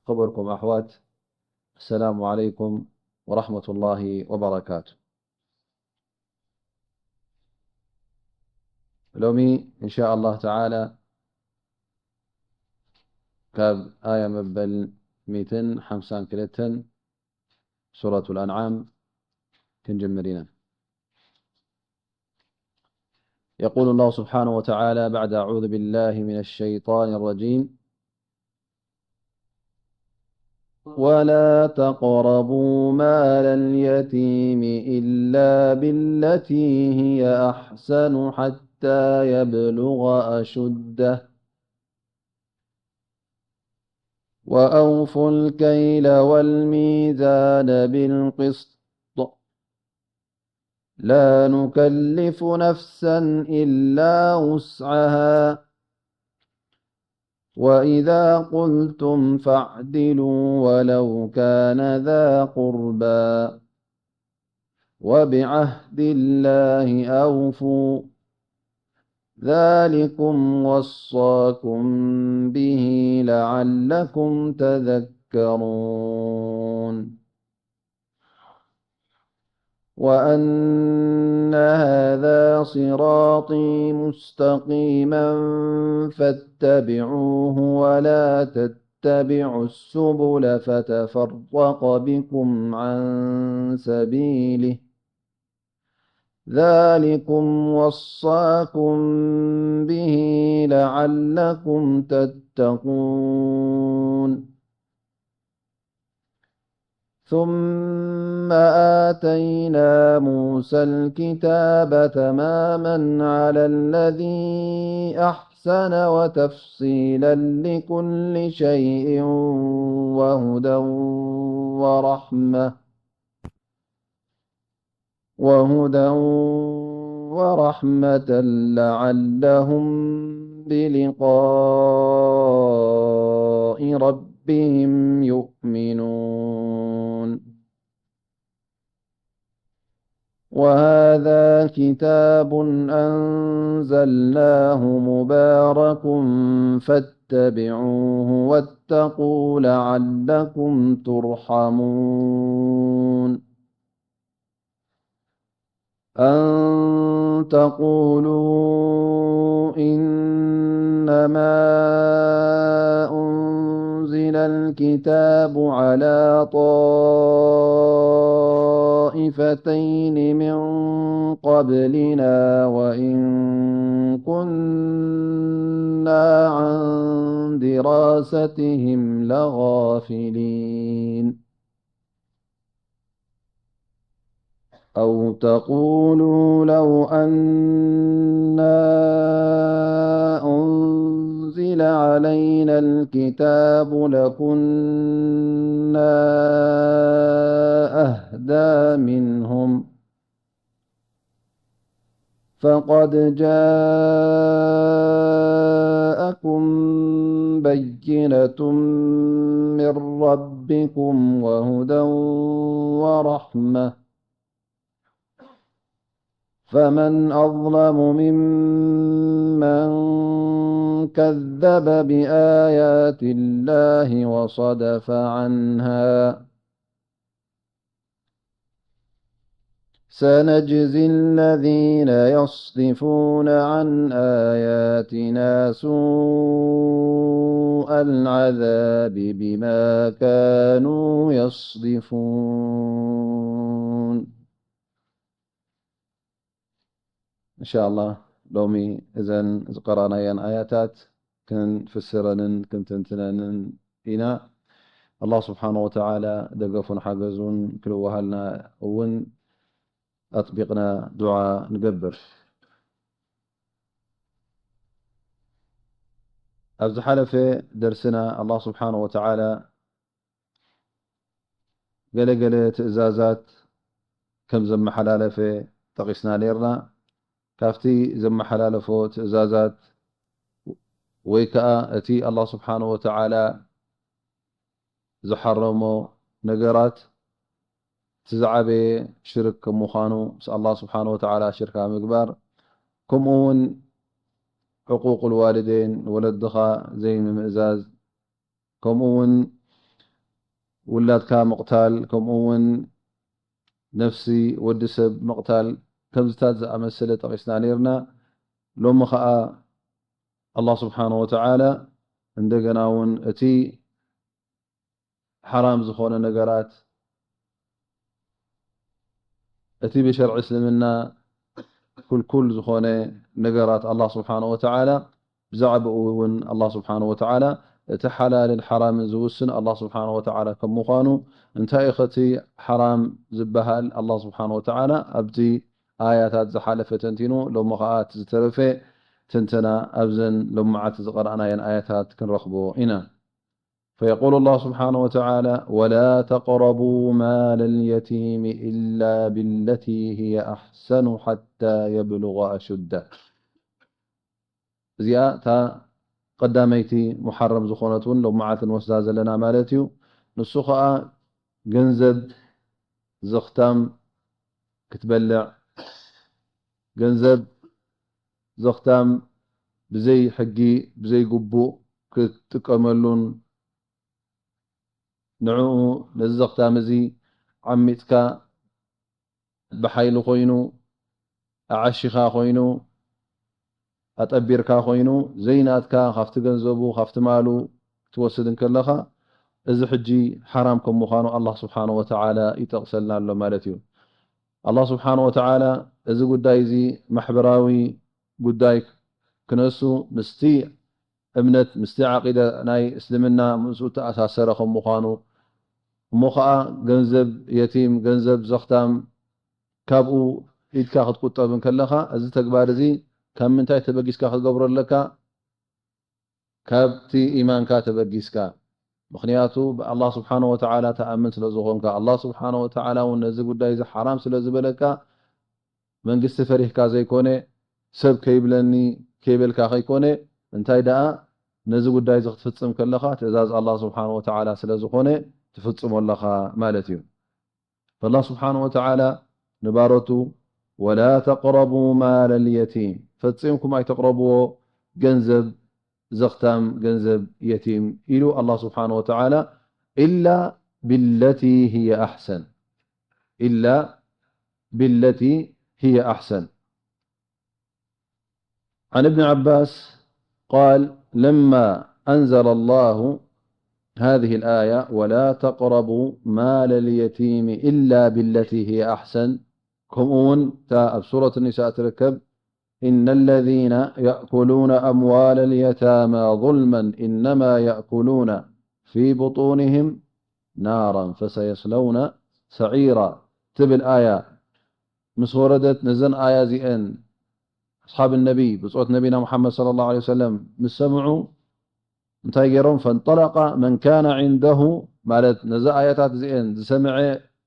خبركم أحوات. السلام عليكم ورحمة الله وبركاته. ሎሚ إن شاء الله تعالى ካብ ኣያ መበል ሚእትን ሓምሳን ክልተን ሱረቱል ኣንዓም ክንጅምር ኢና። يقول الله سبحانه وتعالى بعد أعوذ بالله من الشيطان الرجيم: ولا تقربوا مال اليتيم إلا بالتي هي أحسن حتى يبلغ أشده، وأوفوا الكيل والميزان بالقسط، لا نكلف نفسا إلا وسعها، وإذا قلتم فاعدلوا ولو كان ذا قربى، وبعهد الله أوفوا، ذلكم وصاكم به لعلكم تذكرون. وأن هذا صراطي مستقيما فاتبعوه ولا تتبعوا السبل فتفرق بكم عن سبيله، ذلكم وصاكم به لعلكم تتقون. ثم آتينا موسى الكتاب تماما على الذي أحسن وتفصيلا لكل شيء وهدى ورحمة، وهدى ورحمة لعلهم بلقاء ربهم يؤمنون. وهذا كتاب أنزلناه مبارك فاتبعوه واتقوا لعلكم ترحمون. أن تقولوا إنما أنزل الكتاب على طائفتين من قبلنا وإن كنا عن دراستهم لغافلين. أو تقولوا لو أنا أنزل علينا الكتاب لكنا أهدى منهم، فقد جاءكم بينة من ربكم وهدى ورحمة، فمن أظلم ممن كذب بآيات الله وصدف عنها، سنجزي الذين يصدفون عن آياتنا سوء العذاب بما كانوا يصدفون. إن شاء الله ሎሚ እዘን ዝቀራናየን ኣያታት ክንፍስረንን ክንትንትነንን ኢና። ኣላህ ስብሓነ ወተዓላ ደገፉን ሓገዙን ክልወሃልና እውን ኣጥቢቕና ዱዓ ንገብር። ኣብ ዝሓለፈ ደርስና ኣላህ ስብሓነ ወተዓላ ገለ ገለ ትእዛዛት ከም ዘመሓላለፈ ጠቒስና ነይርና። ካብቲ ዘመሓላለፎ ትእዛዛት ወይ ከኣ እቲ ኣላህ ስብሓነ ወተዓላ ዝሓረሞ ነገራት እቲ ዝዓበየ ሽርክ ከም ምዃኑ፣ ምስ ኣላህ ስብሓነ ወተዓላ ሽርካ ምግባር፣ ከምኡ እውን ዕቁቁል ዋልዴን፣ ወለድኻ ዘይምምእዛዝ፣ ከምኡ እውን ውላድካ ምቕታል፣ ከምኡ እውን ነፍሲ ወዲ ሰብ ምቕታል፣ ከምዚታት ዝኣመሰለ ጠቒስና ነይርና። ሎሚ ኸኣ ኣላህ ስብሓነ ወተዓላ እንደገና እውን እቲ ሓራም ዝኾነ ነገራት፣ እቲ ብሸርዒ እስልምና ክልኩል ዝኾነ ነገራት ኣላህ ስብሓነ ወተዓላ ብዛዕባኡ እውን ኣላህ ስብሓነ ወተዓላ እቲ ሓላልን ሓራምን ዝውስን ኣላህ ስብሓነ ወተዓላ ከም ምዃኑ፣ እንታይ እዩ ኸቲ ሓራም ዝበሃል ኣላህ ስብሓነ ወተዓላ ኣብቲ ኣያታት ዝሓለፈ ተንቲኑ፣ ሎሚ ኸኣ እቲ ዝተረፈ ትንተና ኣብዘን ሎማዓት ዝቐረኣናየን ኣያታት ክንረኽቦ ኢና። فيقول الله سبحانه وتعالى: ولا تقربوا مال اليتيم إلا بالتي هي أحسن حتى يبلغ أشده. እዚኣ እታ ቀዳመይቲ ሙሓረም ዝኾነት እውን ሎማዓት ንወስዳ ዘለና ማለት እዩ። ንሱ ኸኣ ገንዘብ ዘኽታም ክትበልዕ፣ ገንዘብ ዘኽታም ብዘይ ሕጊ፣ ብዘይ ግቡእ ክትጥቀመሉን፣ ንዕኡ፣ ነዚ ዘኽታም እዚ ዓሚጽካ፣ ብሓይሊ ኮይኑ፣ ኣዓሺኻ ኮይኑ፣ ኣጠቢርካ ኮይኑ፣ ዘይናትካ ካብቲ ገንዘቡ፣ ካብቲ ማሉ ክትወስድ እንከለኻ፣ እዚ ሕጂ ሓራም ከም ምዃኑ ኣላህ ስብሓነ ወተዓላ ይጠቕሰልና ኣሎ ማለት እዩ። ኣላህ ስብሓነ ወተዓላ እዚ ጉዳይ እዚ ማሕበራዊ ጉዳይ ክነሱ፣ ምስቲ እምነት፣ ምስቲ ዓቂዳ ናይ እስልምና ምስኡ እተኣሳሰረ ከም ምዃኑ፣ እሞ ኸኣ ገንዘብ የቲም፣ ገንዘብ ዘኽታም ካብኡ ኢድካ ክትቁጠብ እንከለኻ፣ እዚ ተግባር እዚ ካብ ምንታይ ተበጊስካ ክትገብሮ ኣለካ? ካብቲ ኢማንካ ተበጊስካ። ምኽንያቱ ብኣላህ ስብሓነ ወተዓላ ትኣምን ስለ ዝኾንካ፣ ኣላህ ስብሓነ ወተዓላ እውን ነዚ ጉዳይ እዚ ሓራም ስለ ዝበለካ፣ መንግስቲ ፈሪህካ ዘይኮነ፣ ሰብ ከይብለኒ ከይበልካ ከይኮነ፣ እንታይ ደኣ ነዚ ጉዳይ እዚ ክትፍጽም ከለኻ ትእዛዝ ኣላህ ስብሓነ ወተዓላ ስለ ዝኾነ ትፍጽሞ ኣለኻ ማለት እዩ። ኣላህ ስብሓነ ወተዓላ ንባሮቱ፣ "ወላ ተቅረቡ ማለል የቲም"፣ ፈጺምኩም ኣይተቕረብዎ ገንዘብ ዘኽታም፣ ገንዘብ የቲም ኢሉ ኣላህ ስብሓነ ወተዓላ፣ "ኢላ ቢለቲ ሂየ ኣሕሰን"፣ ኢላ ቢለቲ ሂየ ኣሕሰን። عن ابن عباس قال: لما أنزل الله هذه الآية: "ولا تقربوا مال اليتيم إلا بالتي هي أحسن"، ከምኡ እውን እታ ኣብ ሱረት ኒሳ እትርከብ "إن الذين يأكلون أموال اليتامى ظلما إنما يأكلون في بطونهم نارا فسيصلون سعيرا" ትብል ኣያ ምስ ወረደት፣ ነዘን ኣያ እዚአን ኣስሓብ ነቢ፣ ብጾት ነቢና ሙሓመድ ሰለላሁ ዐለይሂ ወሰለም ምስ ሰምዑ እንታይ ገይሮም? "ፈንጠለቀ መን ካነ ዒንደሁ"፣ ማለት ነዚ ኣያታት እዚአን ዝሰምዐ፣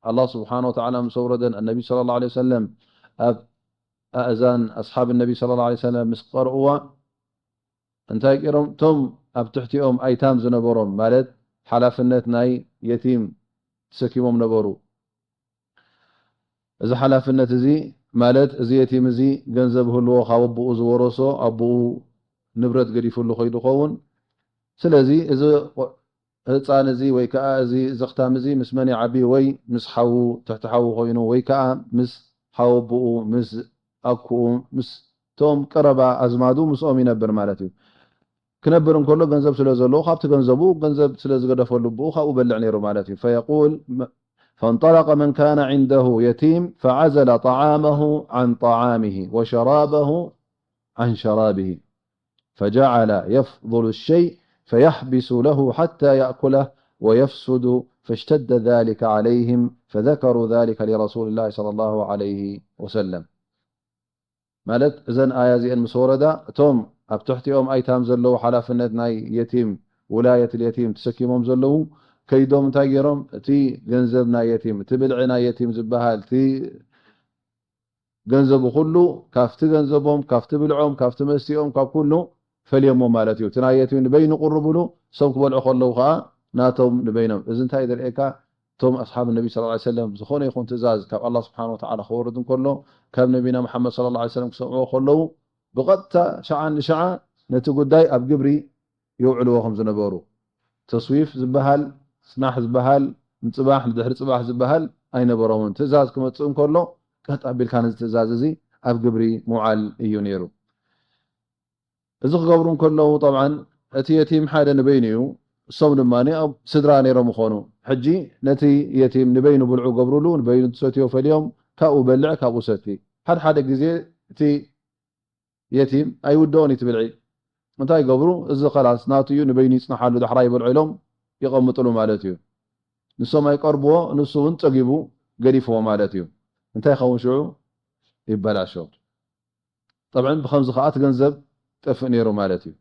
ኣላህ ስብሓነ ወተዓላ ምስ ኣውረደን፣ ኣነቢ ሰለላሁ ዐለይሂ ወሰለም ኣብ ኣእዛን ኣስሓብ ነቢ ሰለላሁ ዐለይሂ ወሰለም ምስ ቀርእዋ፣ እንታይ ገይሮም? እቶም ኣብ ትሕቲኦም ኣይታም ዝነበሮም፣ ማለት ሓላፍነት ናይ የቲም ተሰኪሞም ነበሩ። እዚ ሓላፍነት እዚ፣ ማለት እዚ የቲም እዚ ገንዘብ ህልዎ ካብ ኣቦኡ ዝወረሶ፣ ኣቦኡ ንብረት ገዲፉሉ ከይዱ ኸውን። ስለዚ እዚ ህፃን እዚ ወይ ከዓ እዚ ዘኽታም እዚ ምስ መን ይዓቢ? ወይ ምስ ሓዉ፣ ትሕቲ ሓዉ ኮይኑ፣ ወይ ከዓ ምስ ሓው ኣቦኡ፣ ምስ ኣኩኡ፣ ምስ ቶም ቀረባ ኣዝማዱ ምስኦም ይነብር ማለት እዩ። ክነብር እንከሎ ገንዘብ ስለ ዘለዎ፣ ካብቲ ገንዘቡ፣ ገንዘብ ስለ ዝገደፈሉ ኣቦኡ ካብኡ በልዕ ነይሩ ማለት እዩ። ፈየቁል፣ ፈንጠለቀ መን ካነ ዒንደሁ የቲም ፈዓዘለ ጠዓመሁ ዐን ጠዓሚሂ ወሸራበሁ ዐን ሸራቢሂ ፈጀዐለ የፍضሉ ሸይ ፈየሕቢሱ ለሁ ሐታ የእኩለህ ወየፍሱዱ ፈሽተደ ዛሊከ ዐለይሂም ፈዘከሩ ዛሊከ ሊረሱሊላሂ ሰለላሁ ዐለይሂ ወሰለም። ማለት እዘን ኣያ እዚአን ምስ ወረዳ፣ እቶም ኣብ ትሕቲኦም ኣይታም ዘለዉ፣ ሓላፍነት ናይ የቲም፣ ውላየት የቲም ተሰኪሞም ዘለዉ፣ ከይዶም እንታይ ገይሮም? እቲ ገንዘብ ናይ የቲም፣ እቲ ብልዒ ናይ የቲም ዝበሃል፣ እቲ ገንዘቡ ኩሉ፣ ካብቲ ገንዘቦም፣ ካብቲ ብልዖም፣ ካብቲ መስትኦም፣ ካብ ኩሉ ፈልየሞ ማለት እዩ። እቲ ናይ የቲም ንበይኑ ቅርብሉ፣ እሶም ክበልዑ ከለዉ ከዓ ናቶም ንበይኖም። እዚ እንታይ ዘርእየካ? እቶም ኣስሓብ ነቢ ሰለላሁ ዐለይሂ ወሰለም ዝኾነ ይኹን ትእዛዝ ካብ ኣላህ ስብሓነ ወተዓላ ክወርድ እንከሎ፣ ካብ ነቢና መሓመድ ሰለላሁ ዐለይሂ ወሰለም ክሰምዕዎ ከለዉ፣ ብቐጥታ ሸዓ ንሸዓ ነቲ ጉዳይ ኣብ ግብሪ የውዕልዎ ከም ዝነበሩ፣ ተስዊፍ ዝበሃል፣ ጽናሕ ዝበሃል፣ ንጽባሕ ንድሕሪ ጽባሕ ዝበሃል ኣይነበሮምን። ትእዛዝ ክመጽእ እንከሎ ቀጥ ኣቢልካ ነዚ ትእዛዝ እዚ ኣብ ግብሪ ምውዓል እዩ ነይሩ። እዚ ክገብሩ እንከለዉ ጠብዓን እቲ የቲም ሓደ ንበይኑ እዩ። እሶም ድማ ኣብ ስድራ ነይሮም ይኾኑ። ሕጂ ነቲ የቲም ንበይኑ ብልዑ ገብሩሉ፣ ንበይኑ ትሰትዮ ፈልዮም፣ ካብኡ በልዕ፣ ካብኡ ሰቲ። ሓደ ሓደ ግዜ እቲ የቲም ኣይውድኦን እዩ እቲ ብልዒ። እንታይ ይገብሩ? እዚ ኸላስ ናቱ እዩ፣ ንበይኑ ይጽንሓሉ፣ ዳሕራይ ይበልዑ ኢሎም ይቐምጥሉ ማለት እዩ። ንሶም ኣይቀርብዎ፣ ንሱ እውን ጸጊቡ ገዲፍዎ ማለት እዩ። እንታይ ይኸውን ሽዑ? ይበላሾ። ጠብዕን ብኸምዚ ኸዓ እቲ ገንዘብ ጠፍእ ነይሩ ማለት እዩ።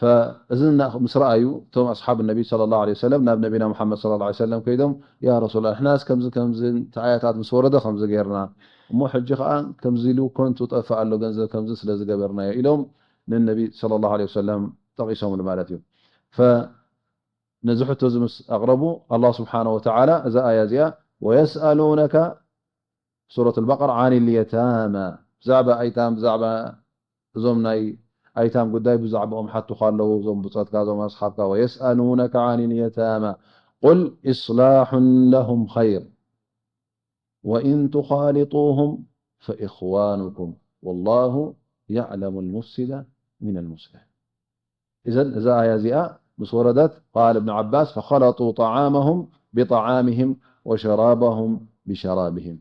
ፈእዚ እና-፣ ምስ ረኣዩ እቶም ኣስሓብ ነቢ ሰለላሁ ዐለይሂ ወሰለም ናብ ነቢና ሙሓመድ ሰለላሁ ዐለይሂ ወሰለም ከይዶም፣ "ያ ረሱላ፣ ንሕናስ ከምዚ ከምዚ እቲ ኣያታት ምስ ወረደ ከምዚ ጌርና፣ እሞ ሕጂ ኸዓ ከምዚ ኢሉ ከንቱ ጠፍእ ኣሎ ገንዘብ ከምዚ ስለ ዝገበርናዮ" ኢሎም ንነቢ ሰለላሁ ዐለይሂ ወሰለም ጠቒሶምሉ ማለት እዩ። ፈ-፣ ነዚ ሕቶ እዚ ምስ ኣቕረቡ፣ ኣላህ ስብሓነ ወተዓላ እዛ ኣያ እዚኣ፣ "ወየስኣሉነከ" ሱረት ኣልበቀራ፣ "ዓን ልየታማ" ብዛዕባ ኣይታም፣ ብዛዕባ እዞም ናይ ኣይታም ጉዳይ ብዛዕባኦም ሓቱኻ ኣለዉ፣ እዞም ብጾትካ፣ እዞም ኣስሓብካ። "ወየስኣሉነከ ዓን ልየታማ ቁል ኢስላሑን ለሁም ኸይር ወኢን ቱኻሊጡሁም ፈኢኽዋኑኩም ወላሁ የዕለሙ ልሙፍሲደ ሚን ልሙስሊሕ." እዘን እዛ ኣያ እዚኣ ምስ ወረደት፣ ቃል እብን ዓባስ፣ "ፈኸለጡ ጠዓመሁም ብጠዓሚሂም ወሸራበሁም ብሸራቢሂም።"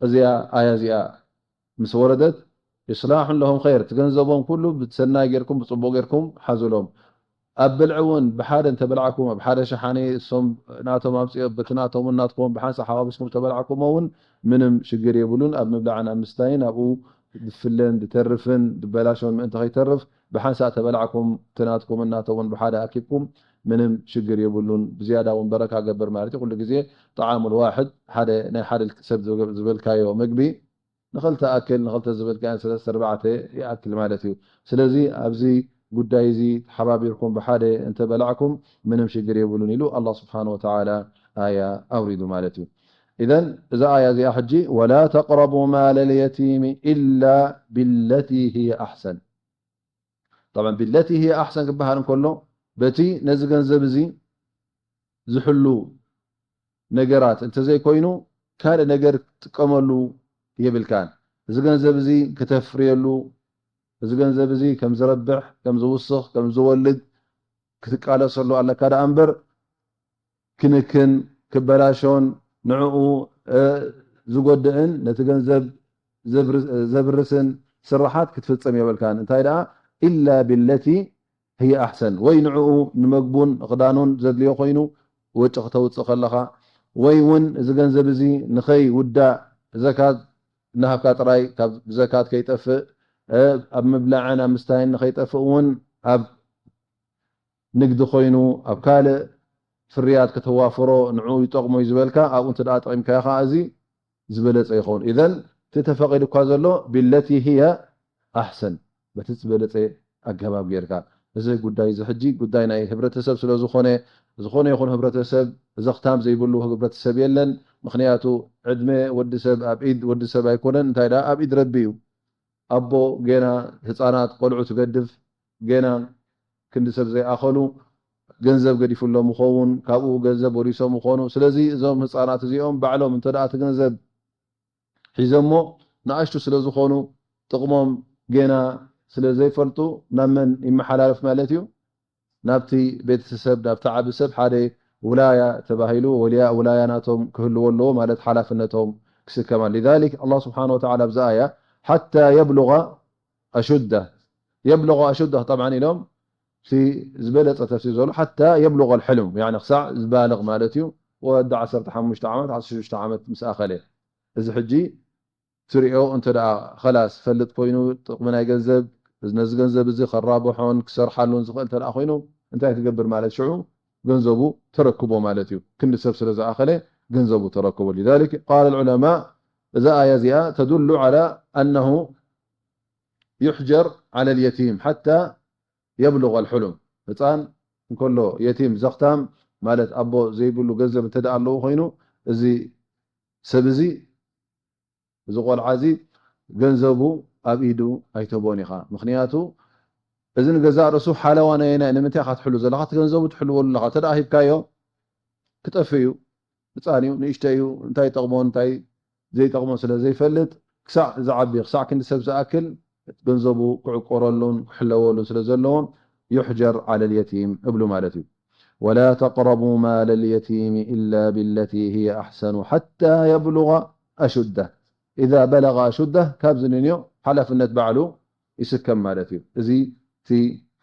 እዚኣ ኣያ እዚኣ ምስ ወረደት፣ "ኢስላሑን ለሁም ኸይር፣ እቲ ገንዘቦም ኩሉ ብሰናይ ጌርኩም፣ ብጽቡቕ ጌርኩም ሓዙሎም። ኣብ ብልዒ እውን ብሓደ እንተበላዕኩም፣ ኣብ ሓደ ሸሓኒ እሶም ናቶም ኣምጽኦ፣ በቲ ናቶም እውን ናትኩም ብሓንሳእ ሓዋዊስኩም ተበላዕኩሞ እውን ምንም ሽግር የብሉን። ኣብ ምብላዕን ኣብ ምስታይን ኣብኡ ድፍለን ድተርፍን ድበላሾን ምእንቲ ኸይተርፍ ብሓንሳእ ተበላዕኩም፣ እቲ ናትኩምን ናቶምን ብሓደ ኣኪብኩም ምንም ሽግር የብሉን። ብዝያዳ እውን በረካ ገብር" ማለት እዩ። ኩሉ ግዜ ጠዓሙል ዋሕድ፣ ሓደ ናይ ሓደ ሰብ ዝበልካዮ መግቢ ንኽልተ ኣክል፣ ንኽልተ ዝበልካዮን ሰለስተ ኣርባዕተ ይኣክል ማለት እዩ። ስለዚ ኣብዚ ጉዳይ እዚ ተሓባቢርኩም ብሓደ እንተበላዕኩም ምንም ሽግር የብሉን ኢሉ ኣላህ ስብሓነ ወተዓላ ኣያ ኣውሪዱ ማለት እዩ። ኢዘን እዛ ኣያ እዚኣ ሕጂ "ወላ ተቅረቡ ማለ ልየቲሚ ኢላ ቢለቲ ህየ ኣሕሰን።" ጠብዓን ቢለቲ ህየ ኣሕሰን ክበሃል እንከሎ በቲ ነዚ ገንዘብ እዚ ዝሕሉ ነገራት እንተዘይኮይኑ ካልእ ነገር ክትጥቀመሉ የብልካን። እዚ ገንዘብ እዚ ክተፍርየሉ፣ እዚ ገንዘብ እዚ ከም ዝረብሕ፣ ከም ዝውስኽ፣ ከም ዝወልድ ክትቃለሰሉ ኣለካ ደኣ እምበር ክንክን፣ ክበላሾን ንዕኡ፣ እ፣ ዝጎድእን ነቲ ገንዘብ ዘብር-፣ ዘብርስን ስራሓት ክትፍጽም የብልካን። እንታይ ደኣ ኢላ ቢለቲ ህየ ኣሕሰን፣ ወይ ንዕኡ ንመግቡን ንኽዳኑን ዘድልዮ ኮይኑ ወጪ ክተውጽእ ከለኻ፣ ወይ እውን እዚ ገንዘብ እዚ ንኸይውዳእ ዘካት እናሃብካ ጥራይ ካብ ዘካት ከይጠፍእ፣ እ፣ ኣብ ምብላዕን ኣብ ምስታይን ንኸይጠፍእ እውን ኣብ ንግዲ ኮይኑ ኣብ ካልእ ፍርያት ከተዋፍሮ ንዕኡ ይጠቕሞ እዩ ዝበልካ፣ ኣብኡ እንተ ደኣ ጠቒምካዮ ከኣ እዚ ዝበለጸ ይኸውን። ኢዘን እቲ ተፈቒዱ እኳ ዘሎ ቢለቲ ህየ ኣሕሰን፣ በቲ ዝበለጸ ኣገባብ ጌርካ። እዚ ጉዳይ እዚ ሕጂ ጉዳይ ናይ ህብረተሰብ ስለ ዝኾነ፣ ዝኾነ ይኹን ህብረተሰብ ዘኽታም ዘይብሉ ህብረተሰብ የለን። ምኽንያቱ ዕድመ ወዲ ሰብ ኣብ ኢድ ወዲ ሰብ ኣይኮነን፣ እንታይ ደኣ ኣብ ኢድ ረቢ እዩ። ኣቦ ጌና ህጻናት ቆልዑ ትገድፍ፣ ጌና ክንዲ ሰብ ዘይኣኸሉ ገንዘብ ገዲፉሎም ይኸውን፣ ካብኡ ገንዘብ ወሪሶም ይኾኑ። ስለዚ እዞም ህጻናት እዚኦም ባዕሎም እንተ ደኣ እቲ ገንዘብ ሒዞሞ ንኣሽቱ ስለ ዝኾኑ ጥቕሞም ጌና ስለ ዘይፈልጡ ናብ መን ይመሓላለፍ ማለት እዩ? ናብቲ ቤተሰብ፣ ናብቲ ዓቢ ሰብ ሓደ ውላያ ተባሂሉ፣ ወልያ-፣ ውላያ ናቶም ክህልዎ ኣለዎ ማለት ሓላፍነቶም ክስከማ። لذلك الله سبحانه وتعالى ኣብዚ ኣያ ሓታ የብሉغ ኣሹደህ፣ የብሉغ ኣሹደህ ጠብዓን ኢሎም እቲ ዝበለጸ ተፍሲር ዘሎ ሓታ የብሉغ ኣልሕልም፣ ያኒ ክሳዕ ዝባልቕ ማለት እዩ። ወዲ ዓሰርተ ሓሙሽተ ዓመት፣ ዓሰርተ ሽዱሽተ ዓመት ምስ ኣኸለ፣ እዚ ሕጂ ትሪኦ እንተ ደኣ ኸላስ ፈልጥ ኮይኑ ጥቕሚ ናይ ገንዘብ፣ ነዚ ገንዘብ እዚ ከራብሖን ክሰርሓሉን ዝኽእል እንተ ደኣ ኮይኑ እንታይ ትገብር ማለት ሽዑ ገንዘቡ ተረክቦ ማለት እዩ። ክንዲ ሰብ ስለ ዝኣኸለ ገንዘቡ ተረክቦ። لذلك قال العلماء እዛ ኣያ እዚኣ تدل على أنه يحجر على اليتيم حتى يبلغ الحلم። ህፃን እንከሎ የቲም ዘኽታም ማለት ኣቦ ዘይብሉ ገንዘብ እንተ ደኣ ኣለዎ ኮይኑ እዚ ሰብ እዚ እዚ ቆልዓ እዚ ገንዘቡ ኣብ ኢዱ ኣይትህቦን ኢኻ። ምኽንያቱ እዚ ንገዛእ ርእሱ ሓለዋ ናይ፣ ናይ፣ ንምንታይ ኢኻ ትሕሉ ዘለኻ? እቲ ገንዘቡ ትሕልወሉ ኣለኻ። እንተ ደኣ ሂብካዮ፣ ክጠፍእ እዩ። ህፃን እዩ፣ ንእሽተይ እዩ፣ እንታይ ይጠቕሞን እንታይ ዘይጠቕሞን ስለ ዘይፈልጥ፣ ክሳዕ ዝዓቢ፣ ክሳዕ ክንዲ ሰብ ዝኣክል ገንዘቡ ክዕቆረሉን ክሕለወሉን ስለ ዘለዎም፣ يحجر على اليتيم እብሉ ማለት እዩ። ولا تقربوا مال اليتيم إلا بالتي هي أحسن حتى يبلغ أشده. إذا بلغ أشده، ካብዚ ንንዮ ሓላፍነት ባዕሉ ይስከም ማለት እዩ። እዚ እቲ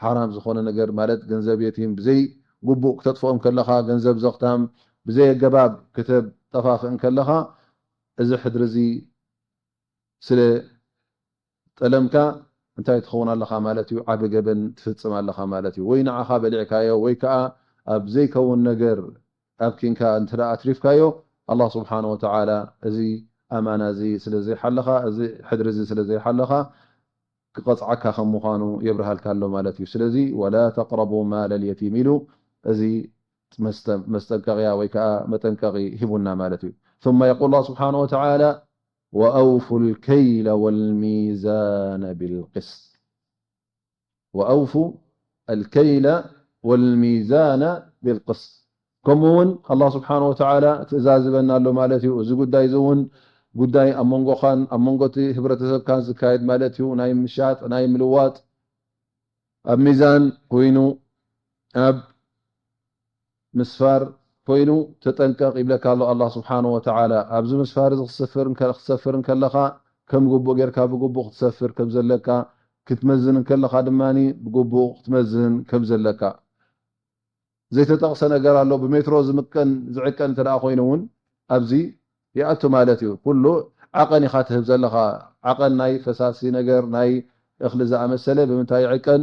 ሓራም ዝኾነ ነገር ማለት ገንዘብ የቲም ብዘይ ግቡእ ክተጥፍኦም ከለኻ፣ ገንዘብ ዘኽታም ብዘይ ኣገባብ ክተጠፋፍእን ከለኻ፣ እዚ ሕድሪ እዚ ስለ ጠለምካ እንታይ ትኸውን ኣለኻ ማለት እዩ? ዓቢ ገበን ትፍጽም ኣለኻ ማለት እዩ። ወይ ንዓኻ በሊዕካዮ ወይ ከኣ ኣብ ዘይከውን ነገር ኣብኪንካ እንተ ደኣ ኣትሪፍካዮ፣ ኣላህ ስብሓነ ወተዓላ እዚ ኣማና እዚ ስለ ዘይሓለኻ፣ እዚ ሕድሪ እዚ ስለ ዘይሓለኻ፣ ክቐጽዓካ ከም ምዃኑ የብርሃልካ ኣሎ ማለት እዩ። ስለዚ ወላ ተቅረቡ ማለል የቲም ኢሉ እዚ መስተ-፣ መስጠንቀቕያ ወይ ከኣ መጠንቀቒ ሂቡና ማለት እዩ። ثم يقول الله سبحانه وتعالى وأوفوا الكيل والميزان بالقسط وأوفوا الكيل والميزان بالقسط። ከምኡ እውን ኣላህ ስብሓነ ወተዓላ ትእዛዝ ይበና ኣሎ ማለት እዩ። እዚ ጉዳይ እዚ እውን ጉዳይ ኣብ መንጎኻን ኣብ መንጎ እቲ ህብረተሰብካን ዝካየድ ማለት እዩ። ናይ ምሻጥ፣ ናይ ምልዋጥ ኣብ ሚዛን ኮይኑ፣ ኣብ ምስፋር ኮይኑ ተጠንቀቕ ይብለካ ኣሎ ኣላህ ስብሓነ ወተዓላ። ኣብዚ ምስፋር እዚ ክትሰፍር እንከ-፣ ክትሰፍር እንከለኻ ከም ግቡእ ጌርካ ብግቡእ ክትሰፍር ከም ዘለካ፣ ክትመዝን እንከለኻ ድማ ብግቡእ ክትመዝን ከም ዘለካ። ዘይተጠቕሰ ነገር ኣሎ። ብሜትሮ ዝምቀን ዝዕቀን እንተ ደኣ ኮይኑ እውን ኣብዚ ይኣቱ ማለት እዩ። ኩሉ ዓቐን ኢኻ ትህብ ዘለኻ። ዓቐን ናይ ፈሳሲ ነገር፣ ናይ እኽሊ ዝኣመሰለ ብምንታይ ይዕቀን?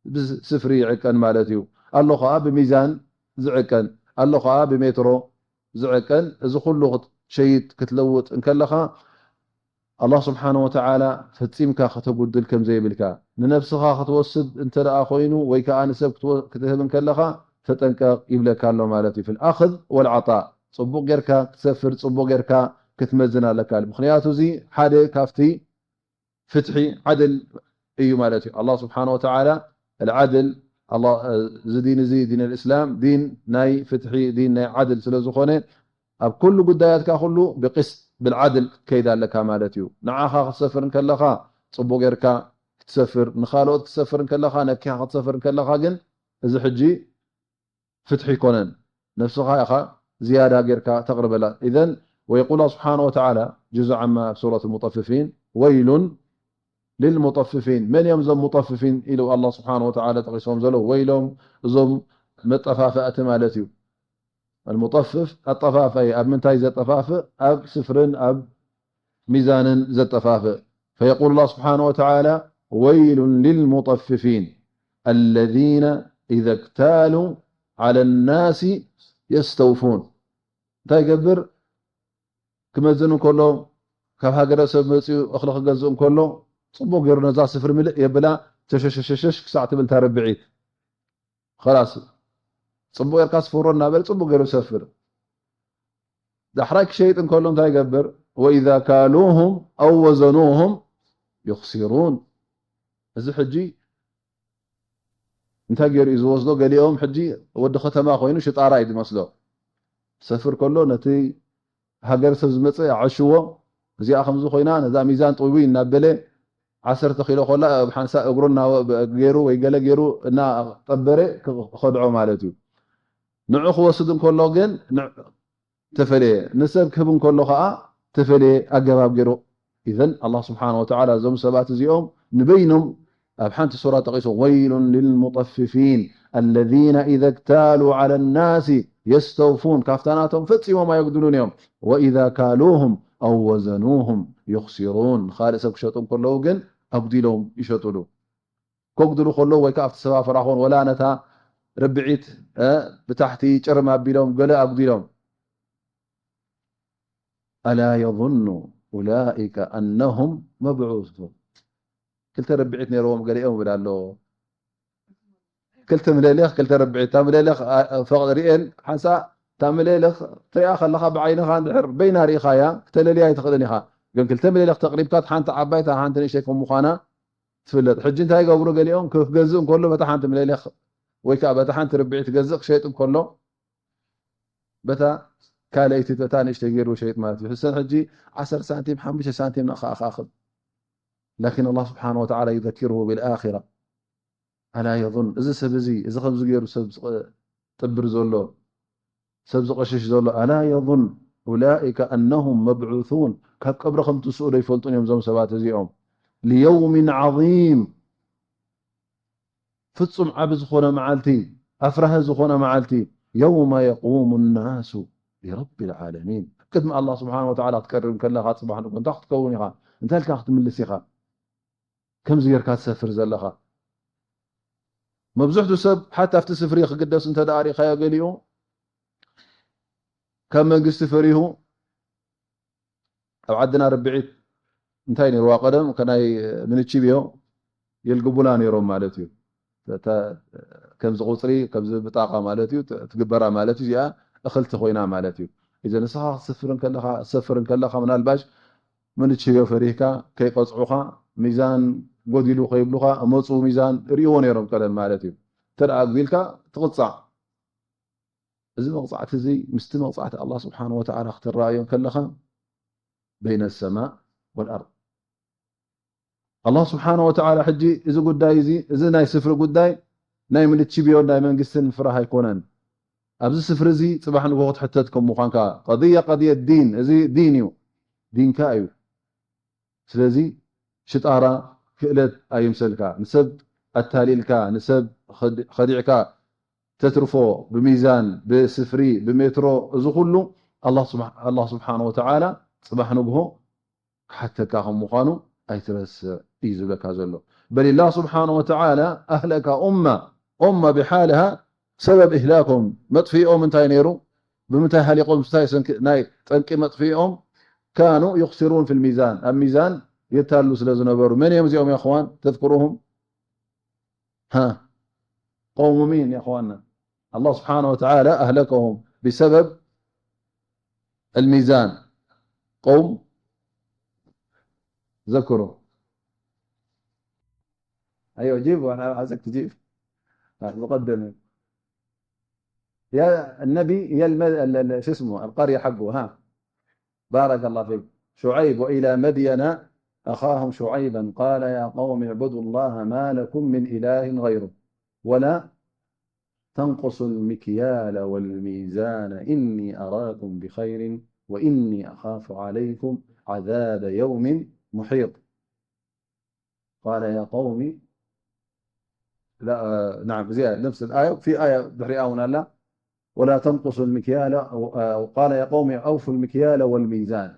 ብስፍሪ ይዕቀን ማለት እዩ። ኣሎ ኸዓ ብሚዛን ዝዕቀን፣ ኣሎ ኸዓ ብሜትሮ ዝዕቀን። እዚ ኩሉ ክትሸይጥ ክትለውጥ እንከለኻ፣ ኣላህ ስብሓነ ወተዓላ ፈጺምካ ከተጉድል ከም ዘይብልካ፣ ንነብስኻ ክትወስድ እንተ ደኣ ኮይኑ ወይ ከኣ ንሰብ ክትወ-፣ ክትህብ እንከለኻ ተጠንቀቕ ይብለካ ኣሎ ማለት እዩ። ፊል ኣኽዝ ወል ዓጣእ፣ ጽቡቕ ጌርካ ክትሰፍር፣ ጽቡቕ ጌርካ ክትመዝን ኣለካ። ምኽንያቱ እዚ ሓደ ካብቲ ፍትሒ ዓድል እዩ ማለት እዩ። ኣላህ ስብሓነ ወተዓላ ኣልዓድል፣ ኣላህ፣ እዚ ዲን እዚ፣ ዲን ኣልእስላም፣ ዲን ናይ ፍትሒ፣ ዲን ናይ ዓድል ስለ ዝኾነ፣ ኣብ ኩሉ ጉዳያትካ ኩሉ ብቅስጥ፣ ብልዓድል ክትከይድ ኣለካ ማለት እዩ። ንዓኻ ክትሰፍር እንከለኻ ጽቡቕ ጌርካ ክትሰፍር፣ ንኻልኦት ክትሰፍር እንከለኻ፣ ነኪኻ ክትሰፍር እንከለኻ ግን፣ እዚ ሕጂ ፍትሒ ኣይኮነን። ነብስኻ ኢኻ ዝያዳ ጌርካ ተቕርበላ። ኢዘን፣ ወየቁል ስብሓነ ወተዓላ፣ ጁዙ ዓማ ኣብ ሱረት ሙጠፍፊን፣ ወይሉን ሊልሙጠፍፊን። መን እዮም እዞም ሙጠፍፊን ኢሉ ኣላህ ስብሓነ ወተዓላ ጠቒሶም ዘሎ? ወይሎም፣ እዞም መጠፋፍእቲ ማለት እዩ። ኣልሙጠፍፍ ኣጠፋፋይ፣ ኣብ ምንታይ ዘጠፋፍእ? ኣብ ስፍርን ኣብ ሚዛንን ዘጠፋፍእ። ፈየቁል ኣላህ ስብሓነ ወተዓላ፣ ወይሉን ሊልሙጠፍፊን ኣለዚነ ኢዘ ክታሉ ዓለ ናሲ የስተውፉን። እንታይ ይገብር? ክመዝን እንከሎ፣ ካብ ሃገረ ሰብ መጺኡ እኽሊ ክገዝእ እንከሎ፣ ጽቡቕ ገይሩ ነዛ ስፍሪ ምልእ የብላ፣ ተሸሸሸሸሽ ክሳዕ ትብል እታ ርብዒት። ኸላስ፣ ጽቡቕ ጌርካ ስፍሮ እናበለ ጽቡቕ ገይሩ ይሰፍር። ዳሕራይ ክሸይጥ እንከሎ እንታይ ይገብር? ወኢዛ ካሉሁም ኣው ወዘኑሁም ዩኽሲሩን። እዚ ሕጂ እንታይ ገይሩ እዩ ዝወስዶ? ገሊኦም ሕጂ ወዲ ከተማ ኮይኑ ሽጣራ እዩ ዝመስሎ። ሰፍር ከሎ ነቲ ሃገር ሰብ ዝመጸ ይዓሽዎ። እዚኣ ከምዚ ኮይና፣ ነዛ ሚዛን ጥውይ እናበለ፣ ዓሰርተ ኪሎ ከላ ኣብ ሓንሳእ እግሩ እናወ-፣ ገይሩ ወይ ገለ ገይሩ እናጠበረ ክኸድዖ ማለት እዩ። ንዑ ክወስድ እንከሎ ግን ን-፣ ተፈለየ፣ ንሰብ ክህብ እንከሎ ኸዓ ተፈለየ ኣገባብ ገይሩ። ኢዘን ኣላህ ስብሓነ ወተዓላ እዞም ሰባት እዚኦም ንበይኖም ኣብ ሓንቲ ሱራ ጠቒሱ፣ ወይሉን ሊልሙጠፍፊን ኣለዚነ ኢዘ ክታሉ ዓለ ናሲ የስተውፉን፣ ካብታ ናቶም ፈጺሞም ኣየጉድሉን እዮም። ወኢዛ ካሉሁም ኣው ወዘኑሁም ዩኽሲሩን፣ ንኻልእ ሰብ ክሸጡ እንከለዉ ግን ኣጉዲሎም ይሸጡሉ። ከጉድሉ ከለዉ ወይ ከኣ ኣብቲ ሰፋፍራ ኾን ወላ ነታ ርብዒት፣ እ፣ ብታሕቲ ጭርም ኣቢሎም ገለ ኣጉዲሎም። ኣላ የظኑ ኡላኢከ ኣነሁም መብዑሱን። ክልተ ርብዒት ነይርዎም ገሊኦም ይብል ኣሎ። ክልተ ምለሊኽ፣ ክልተ ርብዒት። እታ ምለሊኽ፣ አ፣ ፈቕ-፣ ሪኤን ሓንሳ፣ እታ ምለሊኽ ትሪኣ ከለኻ ብዓይንኻ እንድሕር በይና ርኢኻያ፣ ክተለልያ ኣይትኽእልን ኢኻ። ግን ክልተ ምለሊኽ ተቕሪብካ፣ እታ ሓንቲ ዓባይ፣ እታ ሓንቲ ንእሽተይ ከም ምዃና ትፍለጥ። ሕጂ እንታይ ይገብሩ ገሊኦም? ክገዝእ እንከሎ በታ ሓንቲ ምለሊኽ ወይ ከኣ በታ ሓንቲ ርብዒት ክገዝእ ክሸይጥ እንከሎ፣ በታ ካልኣይቲ፣ በታ ንእሽተይ ገይሩ ሸይጥ ማለት እዩ። ሕሰን ሕጂ ዓሰርተ ሳንቲም፣ ሓሙሽተ ሳንቲም ንኸኣኻኽብ። ላኪን ኣላህ ስብሓነ ወተዓላ ዩዘኪርሁ ቢልኣኺራ። ኣላ የظን፣ እዚ ሰብ እዚ፣ እዚ ከምዚ ገይሩ ሰብ ዝጥብር ዘሎ፣ ሰብ ዝቐሽሽ ዘሎ፣ ኣላ የظን ኡላኢከ ኣነሁም መብዑሱን፣ ካብ ቀብሪ ከም ትስኡ ዶ ይፈልጡን እዮም እዞም ሰባት እዚኦም? ሊየውሚን ዓዚም፣ ፍጹም ዓቢ ዝኾነ መዓልቲ፣ ኣፍራሂ ዝኾነ መዓልቲ፣ የውመ የቁሙ ናሱ ሊረቢል ዓለሚን። ቅድሚ ኣላህ ስብሓነ ወተዓላ ክትቀርብ ከለኻ፣ ጽባሕ ንግሆ እንታይ ክትከውን ኢኻ? እንታይ ኢልካ ክትምልስ ኢኻ? ከምዚ ጌርካ ትሰፍር ዘለኻ። መብዝሕቱ ሰብ ሓታ ኣብቲ ስፍሪ ክግደስ እንተ ደኣ ሪእኻዮ፣ ገሊኡ ካብ መንግስቲ ፈሪሁ፣ ኣብ ዓድና ርብዒት እንታይ ነይርዋ ቀደም? ከናይ ምንቺብዮ የልግቡላ ነይሮም ማለት እዩ። እታ ከምዚ ቁጽሪ፣ ከምዚ ብጣቓ ማለት እዩ፣ ት-፣ ትግበራ ማለት እዩ። እዚኣ እኽልቲ ኮይና ማለት እዩ። እዘ ንስኻ ክትስፍር እንከለኻ፣ ክትሰፍር እንከለኻ፣ ምናልባሽ ምንቺብዮ ፈሪህካ ከይቀጽዑኻ፣ ሚዛን ጎዲሉ ከይብሉኻ፣ መጹ ሚዛን ርእይዎ ነይሮም ቀደም ማለት እዩ። እንተ ደኣ ኣጉዲልካ ትቕጻዕ። እዚ መቕጻዕቲ እዚ ምስቲ መቕጻዕቲ ኣላህ ስብሓነ ወተዓላ ክትረኣዮ እንከለኻ፣ በይነ ሰማእ ወልኣርድ። ኣላህ ስብሓነ ወተዓላ ሕጂ እዚ ጉዳይ እዚ፣ እዚ ናይ ስፍሪ ጉዳይ ናይ ምልቺብዮን ናይ መንግስትን ፍራህ ኣይኮነን። ኣብዚ ስፍሪ እዚ ጽባሕ ንግሆ ክትሕተት ከም ምዃንካ፣ ቀድያ ቀድየት ዲን፣ እዚ ዲን እዩ፣ ዲንካ እዩ። ስለዚ ሽጣራ ክእለት ኣይምሰልካ። ንሰብ ኣታሊልካ፣ ንሰብ ኸድ-፣ ኸዲዕካ ተትርፎ ብሚዛን፣ ብስፍሪ፣ ብሜትሮ፣ እዚ ኩሉ ኣላህ ስብሓ-፣ ኣላህ ስብሓነ ወተዓላ ጽባሕ ንግሆ ክሓተካ ከም ምዃኑ ኣይትረስዕ እዩ ዝብለካ ዘሎ። በል ላህ ስብሓነ ወተዓላ ኣህለካ ኡማ፣ ኡማ ብሓልሃ፣ ሰበብ ኢህላኮም፣ መጥፍኦም እንታይ ነይሩ? ብምንታይ ሃሊቆም? እንታይ ሰንኪ-፣ ናይ ጠንቂ መጥፍኦም? ካኑ ዩኽሲሩን ፊል ሚዛን፣ ኣብ ሚዛን የታሉ ስለ ዝነበሩ። መን እዮም እዚኦም? የኽዋን ተዝክሩሁም? ሃ፣ ቀውሙ ሚን የኽዋና? ኣላህ ስብሓነ ወተዓላ ኣህለከሁም ብሰበብ ኣልሚዛን። ቀውም ዘክሩ። أيوة، جيبوا، أنا عايزك تجيب. آه، مقدمة. يا النبي، يا الم-، ال-، ال-، شو اسمه، القرية حقه، ها. بارك الله فيك. شعيب، وإلى مدين أخاهم شعيبا قال يا قوم اعبدوا الله ما لكم من إله غيره ولا تنقصوا المكيال والميزان إني أراكم بخير وإني أخاف عليكم عذاب يوم محيط. قال يا قوم، لا، آه، نعم، زيادة، نفس الآية، في آية ድሕሪኣ እውን ኣላ. ولا تنقصوا المكيال، أو، آه، قال يا قوم أوفوا المكيال والميزان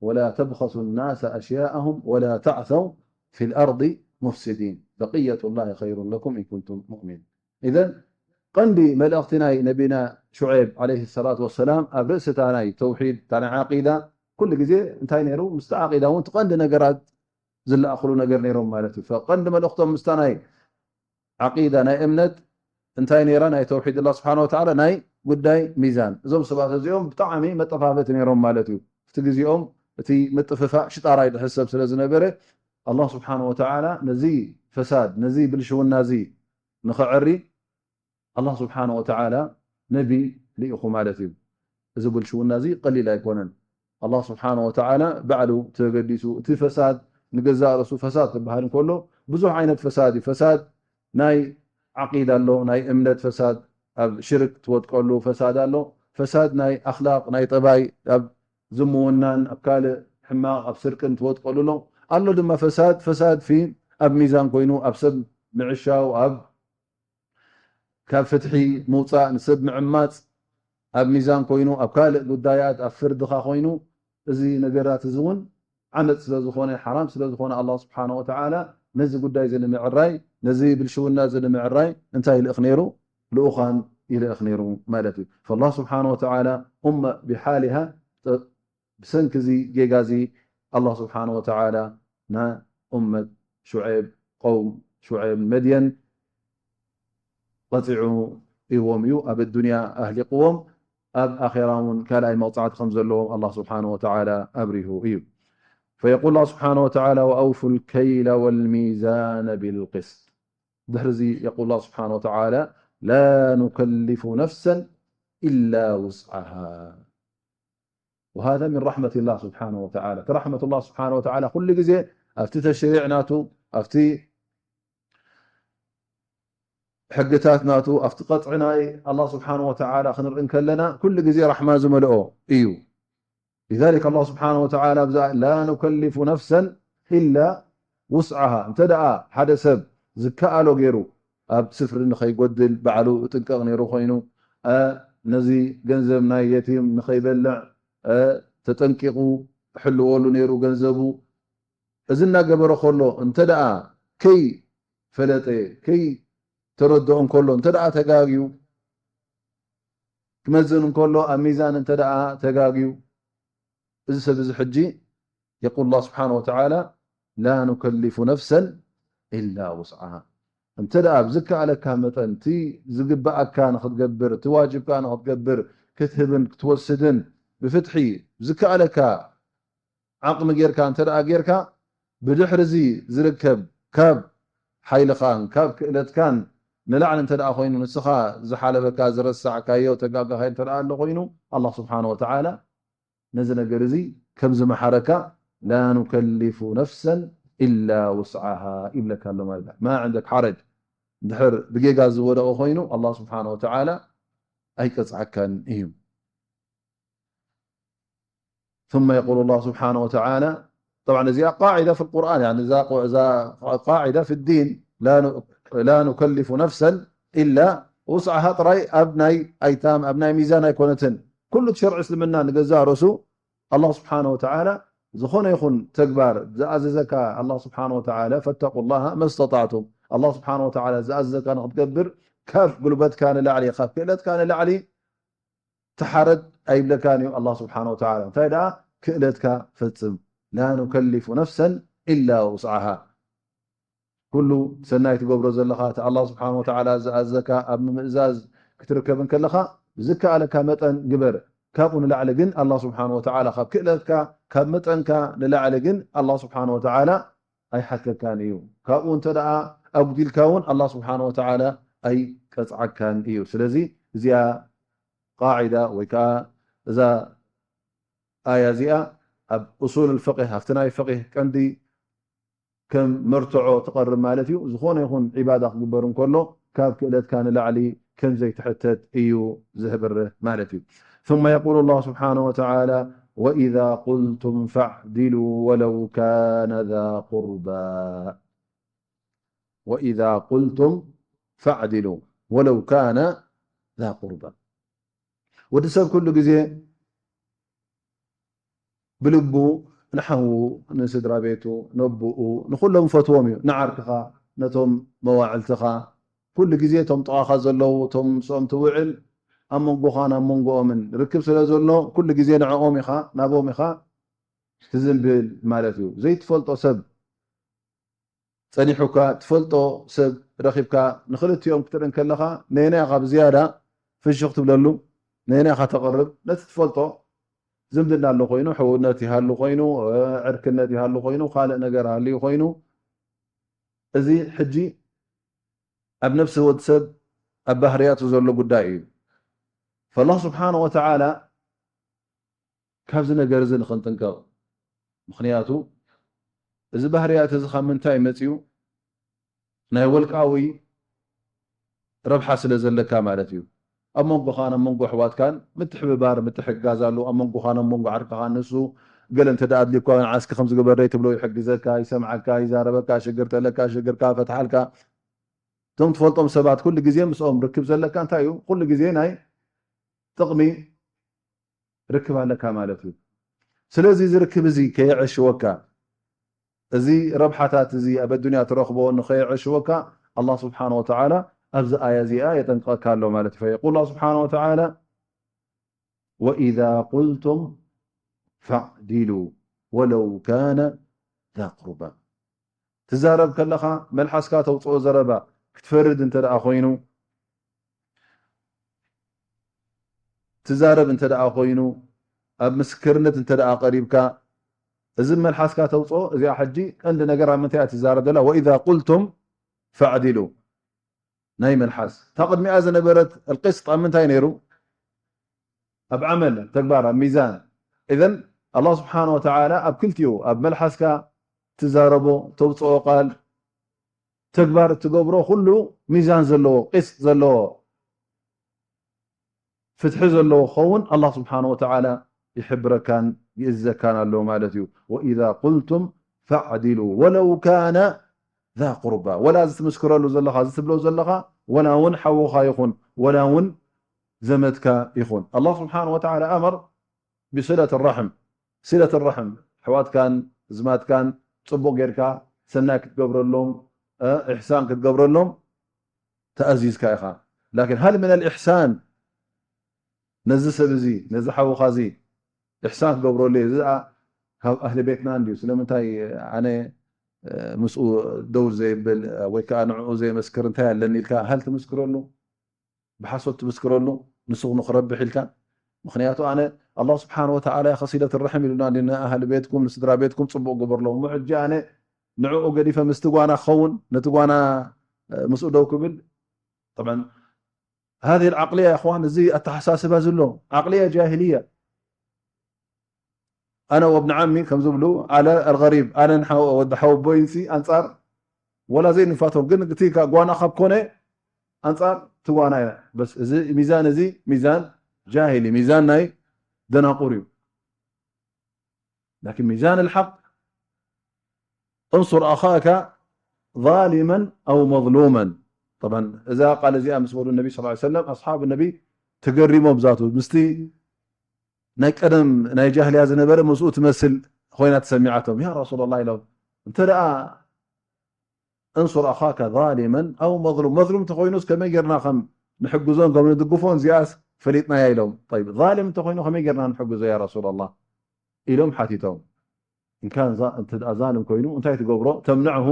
ولا تبخسوا الناس أشياءهم ولا تعثوا في الأرض مفسدين. بقية الله خير لكم إن كنتم مؤمنين. إذن ቀንዲ መልእኽቲ ናይ ነቢና ሹዔብ ዓለይሂ ሰላቱ ወሰላም ኣብ ርእሲ እታ ናይ ተውሒድ፣ እታ ናይ ዓቂዳ፣ ኩሉ ግዜ እንታይ ነይሩ? ምስቲ ዓቂዳ እውን እቲ ቀንዲ ነገራት ዝለኣኽሉ ነገር ነይሮም ማለት እዩ። ፈቀንዲ መልእኽቶም ምስታ ናይ ዓቂዳ፣ ናይ እምነት እንታይ ነይራ? ናይ ተውሒድ ኣላህ ስብሓነ ወተዓላ፣ ናይ ጉዳይ ሚዛን። እዞም ሰባት እዚኦም ብጣዕሚ መጠፋፈቲ ነይሮም ማለት እዩ። እቲ ግዜኦም እቲ ምጥፍፋእ ሽጣራይ ድሕሰብ ስለ ዝነበረ፣ ኣላህ ስብሓነ ወተዓላ ነዚ ፈሳድ፣ ነዚ ብልሽውና እዚ ንኸዕሪ ኣላህ ስብሓነ ወተዓላ ነቢ ልኢኹ ማለት እዩ። እዚ ብልሽውና እዚ ቀሊል ኣይኮነን። ኣላህ ስብሓነ ወተዓላ ባዕሉ ተገዲሱ፣ እቲ ፈሳድ ንገዛእ ርእሱ ፈሳድ ክበሃል እንከሎ፣ ብዙሕ ዓይነት ፈሳድ እዩ። ፈሳድ ናይ ዓቂዳ ኣሎ፣ ናይ እምነት ፈሳድ፣ ኣብ ሽርክ ትወጥቀሉ ፈሳድ ኣሎ፣ ፈሳድ ናይ ኣኽላቕ፣ ናይ ጠባይ፣ ኣብ ዝምውናን፣ ኣብ ካልእ ሕማቕ፣ ኣብ ስርቅን ትወጥቀሉ ኣሎ። ኣሎ ድማ ፈሳድ፣ ፈሳድ ፊ፣ ኣብ ሚዛን ኮይኑ፣ ኣብ ሰብ ምዕሻው፣ ኣብ ካብ ፍትሒ ምውጻእ፣ ንሰብ ምዕማጽ፣ ኣብ ሚዛን ኮይኑ፣ ኣብ ካልእ ጉዳያት፣ ኣብ ፍርድኻ ኮይኑ፣ እዚ ነገራት እዚ እውን ዓመጽ ስለ ዝኾነ፣ ሓራም ስለ ዝኾነ፣ ኣላህ ስብሓነ ወተዓላ ነዚ ጉዳይ እዚ ንምዕራይ፣ ነዚ ብልሽውና እዚ ንምዕራይ እንታይ ይልእኽ ነይሩ? ልኡኻን ይልእኽ ነይሩ ማለት እዩ። ፈላህ ስብሓነ ወተዓላ ኡመ ብሓሊሃ ብሰንኪ እዚ ጌጋ እዚ ኣላህ ስብሓነ ወተዓላ ንኡመት ሹዔብ፣ ቀውም ሹዔብ መድየን ቀፂዑዎም እዩ። ኣብ ኣዱንያ ኣህሊቕዎም፣ ኣብ ኣኼራ እውን ካልኣይ መቕፃዕቲ ከም ዘለዎም ኣላህ ስብሓነ ወተዓላ ኣብሪሁ እዩ። فيقول الله سبحانه وتعالى وأوفوا الكيل والميزان بالقسط. ድሕሪ እዚ የቁል ኣላህ ስብሓነ ወተዓላ ላ ኑከሊፉ ነፍሰን إلا وسعها. وهذا من رحمة الله سبحانه وتعالى. رحمة الله سبحانه وتعالى ኩሉ ግዜ ኣብቲ ተሽሪዕ ናቱ፣ ኣብቲ ሕግታት ናቱ፣ ኣብቲ ቀጥዒ ናይ ኣላህ ስብሓነ ወተዓላ ክንርኢ እንከለና፣ ኩሉ ግዜ ራሕማ ዝመልኦ እዩ። لذلك ኣላህ ስብሓነ ወተዓላ ኣብዛ لا نكلف نفسا إلا وسعها፣ እንተ ደኣ ሓደ ሰብ ዝከኣሎ ገይሩ፣ ኣብ ስፍሪ ንኸይጎድል ባዕሉ እጥንቀቕ ነይሩ ኮይኑ፣ እ፣ ነዚ ገንዘብ ናይ የቲም ንኸይበልዕ፣ እ፣ ተጠንቂቑ ክሕልወሉ ነይሩ ገንዘቡ። እዚ እናገበረ ከሎ እንተ ደኣ ከይፈለጠ፣ ከይተረድኦ እንከሎ፣ እንተ ደኣ ተጋግዩ፣ ክመዝን እንከሎ ኣብ ሚዛን እንተ ደኣ ተጋግዩ፣ እዚ ሰብ እዚ ሕጂ የቁል ኣላህ ስብሓነ ወተዓላ፣ لا نكلف نفسا إلا وسعها። እንተ ደኣ ብዝከኣለካ መጠን እቲ ዝግበኣካ ንኽትገብር፣ እቲ ዋጅብካ ንኽትገብር ክትህብን ክትወስድን ብፍትሒ ዝከኣለካ ዓቕሚ ጌርካ እንተ ደኣ ጌርካ፣ ብድሕሪ እዚ ዝርከብ ካብ ሓይልኻን ካብ ክእለትካን ንላዕሊ እንተ ደኣ ኮይኑ፣ ንስኻ ዝሓለፈካ ዝረሳዕካዮ ተጋጋኻዮ እንተ ደኣ ኣሎ ኮይኑ፣ ኣላህ ስብሓነ ወተዓላ ነዚ ነገር እዚ ከም ዝመሓረካ، لا نكلف نفسا إلا وسعها ይብለካ ኣሎ ማለት እዩ። ما عندك حرج። እንድሕር ብጌጋ ዝወደቐ ኮይኑ ኣላህ ስብሓነ ወተዓላ ኣይቀጽዓካን እዩ። ثم يقول الله سبحانه وتعالى، طبعا እዚኣ قاعدة في القرآن، يعني እዛ፣ እዛ قاعدة في الدين، لا ن-، لا نكلف نفسا إلا وسعها ጥራይ ኣብ ናይ ኣይታም፣ ኣብ ናይ ሚዛን ኣይኮነትን። ኩሉ እቲ ሸርዒ እስልምና ንገዛእ ርእሱ ኣላህ ስብሓነ ወተዓላ ዝኾነ ይኹን ተግባር ዝኣዘዘካ ኣላህ ስብሓነ ወተዓላ فاتقوا الله ما استطعتم፣ ኣላህ ስብሓነ ወተዓላ ዝኣዘዘካ ንኽትገብር ካብ ጉልበትካ ንላዕሊ፣ ካብ ክእለትካ ንላዕሊ ተሓረድ ኣይብለካን እዩ ኣላህ ስብሓነ ወተዓላ። እንታይ ደኣ ክእለትካ ፈጽም። لا نكلف نفسا إلا وسعها። ኩሉ ሰናይ ትገብሮ ዘለኻ፣ እቲ ኣላህ ስብሓነ ወተዓላ ዝኣዘካ ኣብ ምምእዛዝ ክትርከብ እንከለኻ፣ ብዝከኣለካ መጠን ግበር። ካብኡ ንላዕሊ ግን ኣላህ ስብሓነ ወተዓላ ካብ ክእለትካ፣ ካብ መጠንካ ንላዕሊ ግን ኣላህ ስብሓነ ወተዓላ ኣይሓከካን እዩ። ካብኡ እንተ ደኣ ኣጉዲልካ እውን ኣላህ ስብሓነ ወተዓላ ኣይቀጽዓካን እዩ። ስለዚ እዚኣ ቃዒዳ ወይ ከኣ እዛ ኣያ እዚኣ ኣብ ኡሱል ፍቅህ፣ ኣብቲ ናይ ፍቅህ ቀንዲ ከም መርትዖ ትቐርብ ማለት እዩ። ዝኾነ ይኹን ዒባዳ ክግበር እንከሎ ካብ ክእለትካ ንላዕሊ ከም ዘይትሕተት እዩ ዝህብርህ ማለት እዩ። ثم يقول الله سبحانه وتعالى: وإذا قلتم فاعدلوا ولو كان ذا قربى. وإذا قلتم فاعدلوا ولو كان ذا قربى. ወዲ ሰብ ኩሉ ግዜ ብልቡ ንሓዉ፣ ንስድራ ቤቱ፣ ነቦኡ፣ ንኹሎም ፈትዎም እዩ። ንዓርክኻ፣ ነቶም መዋዕልትኻ፣ ኩሉ ግዜ እቶም ጥቓኻ ዘለዉ፣ እቶም ምስኦም ትውዕል፣ ኣብ መንጎኻን ኣብ መንጎኦምን ርክብ ስለ ዘሎ፣ ኩሉ ግዜ ንዕኦም ኢኻ፣ ናቦም ኢኻ ትዝንብል ማለት እዩ። ዘይትፈልጦ ሰብ ጸኒሑካ፣ ትፈልጦ ሰብ ረኺብካ፣ ንኽልቲኦም ክትርኢ እንከለኻ፣ ነየናይ ኢኻ ብዝያዳ ፍሽኽ ትብለሉ? ነየናይ ኢኻ ተቕርብ? ነቲ ትፈልጦ። ዝምድና ኣሎ ኮይኑ፣ ሕውነት ይሃሉ ኮይኑ፣ እ፣ ዕርክነት ይሃሉ ኮይኑ፣ ካልእ ነገር ሃልዩ ኮይኑ፣ እዚ ሕጂ ኣብ ነፍሲ ወዲ ሰብ፣ ኣብ ባህርያቱ ዘሎ ጉዳይ እዩ። ፈላህ ስብሓነ ወተዓላ ካብዚ ነገር እዚ ንኽንጥንቀቕ። ምኽንያቱ፣ እዚ ባህርያት እዚ ካብ ምንታይ መጺኡ? ናይ ወልቃዊ ረብሓ ስለ ዘለካ ማለት እዩ። ኣብ መንጎኻን ኣብ መንጎ ኣሕዋትካን ምትሕብባር፣ ምትሕግጋዝ ኣሎ። ኣብ መንጎኻን ኣብ መንጎ ዓርክኻን ንሱ ገለ እንተ ደኣ ኣድልዩካ፣ ንዓስኪ ከምዚ ግበረይ ትብሎ፣ ይሕግዘካ፣ ይሰምዓካ፣ ይዛረበካ፣ ሽግር ተለካ፣ ሽግርካ ፈትሓልካ። እቶም ትፈልጦም ሰባት ኩሉ ግዜ ምስኦም ርክብ ዘለካ እንታይ እዩ? ኩሉ ግዜ ናይ ጥቕሚ ርክብ ኣለካ ማለት እዩ። ስለዚ እዚ ርክብ እዚ ከየዕሽወካ፣ እዚ ረብሓታት እዚ ኣብ ኣዱንያ ትረኽቦ ንኸየዕሽወካ፣ ኣላህ ስብሓነ ወተዓላ ኣብዚ ኣያ እዚኣ የጠንቅቐካ ኣሎ ማለት እዩ። ፈየቁል ኣላህ ስብሓነ ወተዓላ: وإذا قلتم فاعدلوا ولو كان ذا قربى. ትዛረብ ከለኻ፣ መልሓስካ ተውፅኦ ዘረባ ክትፈርድ እንተ ደኣ ኮይኑ፣ ትዛረብ እንተ ደኣ ኮይኑ፣ ኣብ ምስክርነት እንተ ደኣ ቀሪብካ፣ እዚ መልሓስካ ተውፅኦ፣ እዚኣ ሕጂ ቀንዲ ነገር ኣብ ምንታይ እያ ትዛረብ ዘላ? وإذا قلتم فاعدلوا። ናይ መልሓስ። እታ ቅድሚኣ ዝነበረት القسط ኣብ ምንታይ ነይሩ? ኣብ ዓመል፣ ኣብ ተግባር፣ ኣብ ሚዛን። ኢዘን ኣላህ ስብሓነ ወተዓላ ኣብ ክልቲኡ፣ ኣብ መልሓስካ ትዛረቦ፣ ተውፅኦ ቃል፣ ተግባር እትገብሮ ኩሉ ሚዛን ዘለዎ፣ ቂስጥ ዘለዎ፣ ፍትሒ ዘለዎ ክኸውን ኣላህ ስብሓነ ወተዓላ ይሕብረካን ይእዝዘካን ኣሎ ማለት እዩ። "ወኢዛ ቁልቱም ፈዕዲሉ ወለው ካነ ዛ ቁርባ።" ወላ እዚ ትምስክረሉ ዘለኻ፣ እዚ ትብሎ ዘለኻ፣ ወላ እውን ሓውኻ ይኹን፣ ወላ እውን ዘመድካ ይኹን። ኣላህ ስብሓነ ወተዓላ ኣመር ብሲለት ራሕም፣ ሲለት ራሕም፣ ኣሕዋትካን ዝማትካን ጽቡቕ ጌርካ ሰናይ ክትገብረሎም፣ እ፣ ኢሕሳን ክትገብረሎም ተኣዚዝካ ኢኻ። ላኪን ሃል ምን ኣልኢሕሳን፣ ነዚ ሰብ እዚ፣ ነዚ ሓውኻ እዚ ኢሕሳን ክገብረሉ እየ፣ እዚ ደኣ ካብ ኣህሊ ቤትና እንድዩ፣ ስለምንታይ ኣነ፣ እ፣ ምስኡ ደው ዘየብል ወይ ከኣ ንዕኡ ዘየመስክር እንታይ ኣለኒ ኢልካ ሃል ትምስክረሉ? ብሓሶት ትምስክረሉ፣ ንሱ ንኽረብሕ ኢልካ። ምኽንያቱ ኣነ ኣላህ ስብሓነ ወተዓላ እየ ከሲለት ርሕም ኢሉና እንዲ፣ ንኣህሊ ቤትኩም፣ ንስድራ ቤትኩም ጽቡቕ ግበርሎም። እሞ ሕጂ ኣነ ንዕኡ ገዲፈ ምስቲ ጓና ክኸውን፣ ነቲ ጓና፣ እ፣ ምስኡ ደው ክብል። ጠብዓን፣ ሃዚህ ዓቅልያ፣ እኽዋን፣ እዚ ኣተሓሳስባ ዘሎ ዓቅልያ ጃሂልያ። ኣነ ወብን ዓሚ ከም ዝብሉ፣ ኣለ ኣልገሪብ፣ ኣነን ሓው-፣ ወዲ ሓወቦይንሲ ኣንጻር ወላ ዘይንፋቶም፣ ግን እቲ ካ-፣ ጓና ካብ ኮነ ኣንጻር እቲ ጓና ኢና። በስ እዚ ሚዛን፣ እዚ ሚዛን ጃሂሊ፣ ሚዛን ናይ ደናቁር እዩ። ላኪን ሚዛን ኣልሓቅ፣ እንሱር ኣኻካ ዛሊመን ኣው መዝሉመን። ጠብዓን እዛ ቃል እዚኣ ምስ በሉ ነቢ ሰለላሁ ዐለይሂ ወሰለም፣ ኣስሓብ ነቢ ተገሪሞም፣ ብዛቱ ምስቲ ናይ ቀደም ናይ ጃህልያ ዝነበረ ምስኡ ትመስል ኮይና ተሰሚዓቶም። "ያ ረሱላላህ" ኢሎም፣ "እንተ ደኣ እንሱር ኣኻከ ዛሊመን ኣው መዝሉም፣ መዝሉም እንተኾይኑስ ከመይ ጌርና ከም ንሕግዞን ከም ንድግፎን እዚኣስ ፈሊጥናያ" ኢሎም። "ጠይብ፣ ዛሊም እንተኾይኑ ከመይ ጌርና ንሕግዞ ያ ረሱላላህ?" ኢሎም ሓቲቶም። እንካን ዛ-፣ እንተ ደኣ ዛልም ኮይኑ እንታይ ትገብሮ? "ተምነዕሁ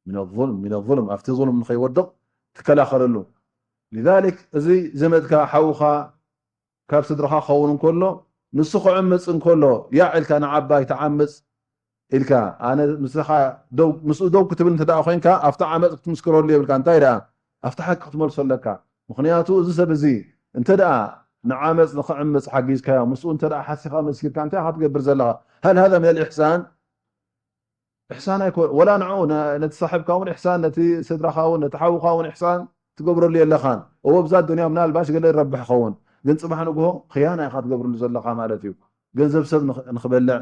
ሚነ ዙልም፣ ሚነ ዙልም፣ ኣብቲ ዙልም ንኸይወድቕ ትከላኸለሉ።" ሊዛሊክ እዚ ዘመድካ፣ ሓውኻ፣ ካብ ስድራኻ ክኸውን እንከሎ፣ ንሱ ክዕምጽ እንከሎ፣ ያዕ ኢልካ ንዓባይ ትዓምጽ ኢልካ፣ ኣነ ምስኻ ደው፣ ምስኡ ደው ክትብል እንተ ደኣ ኮይንካ፣ ኣብቲ ዓመጽ ክትምስክረሉ የብልካ። እንታይ ደኣ፣ ኣብቲ ሓቂ ክትመልሶ ኣለካ። ምኽንያቱ፣ እዚ ሰብ እዚ እንተ ደኣ ንዓመጽ ንኽዕምጽ ሓጊዝካዮ፣ ምስኡ እንተ ደኣ ሓሲኻ መስኪርካ፣ እንታይ ኢኻ ትገብር ዘለኻ? ሃል ሃዛ ሚነል ኢሕሳን? ኢሕሳን ኣይኮ-፣ ወላ ንዕኡ፣ ነ-፣ ነቲ ሳሕብካ እውን ኢሕሳን፣ ነቲ ስድራኻ እውን፣ ነቲ ሓውኻ እውን ኢሕሳን ትገብረሉ የለኻን። እወ፣ ብዛ ዱንያ ምናልባሽ ገለ ይረብሕ ይኸውን፣ ግን ጽባሕ ንግሆ ኽያና ኢኻ ትገብርሉ ዘለኻ ማለት እዩ። ገንዘብ ሰብ ንኽ-፣ ንኽበልዕ፣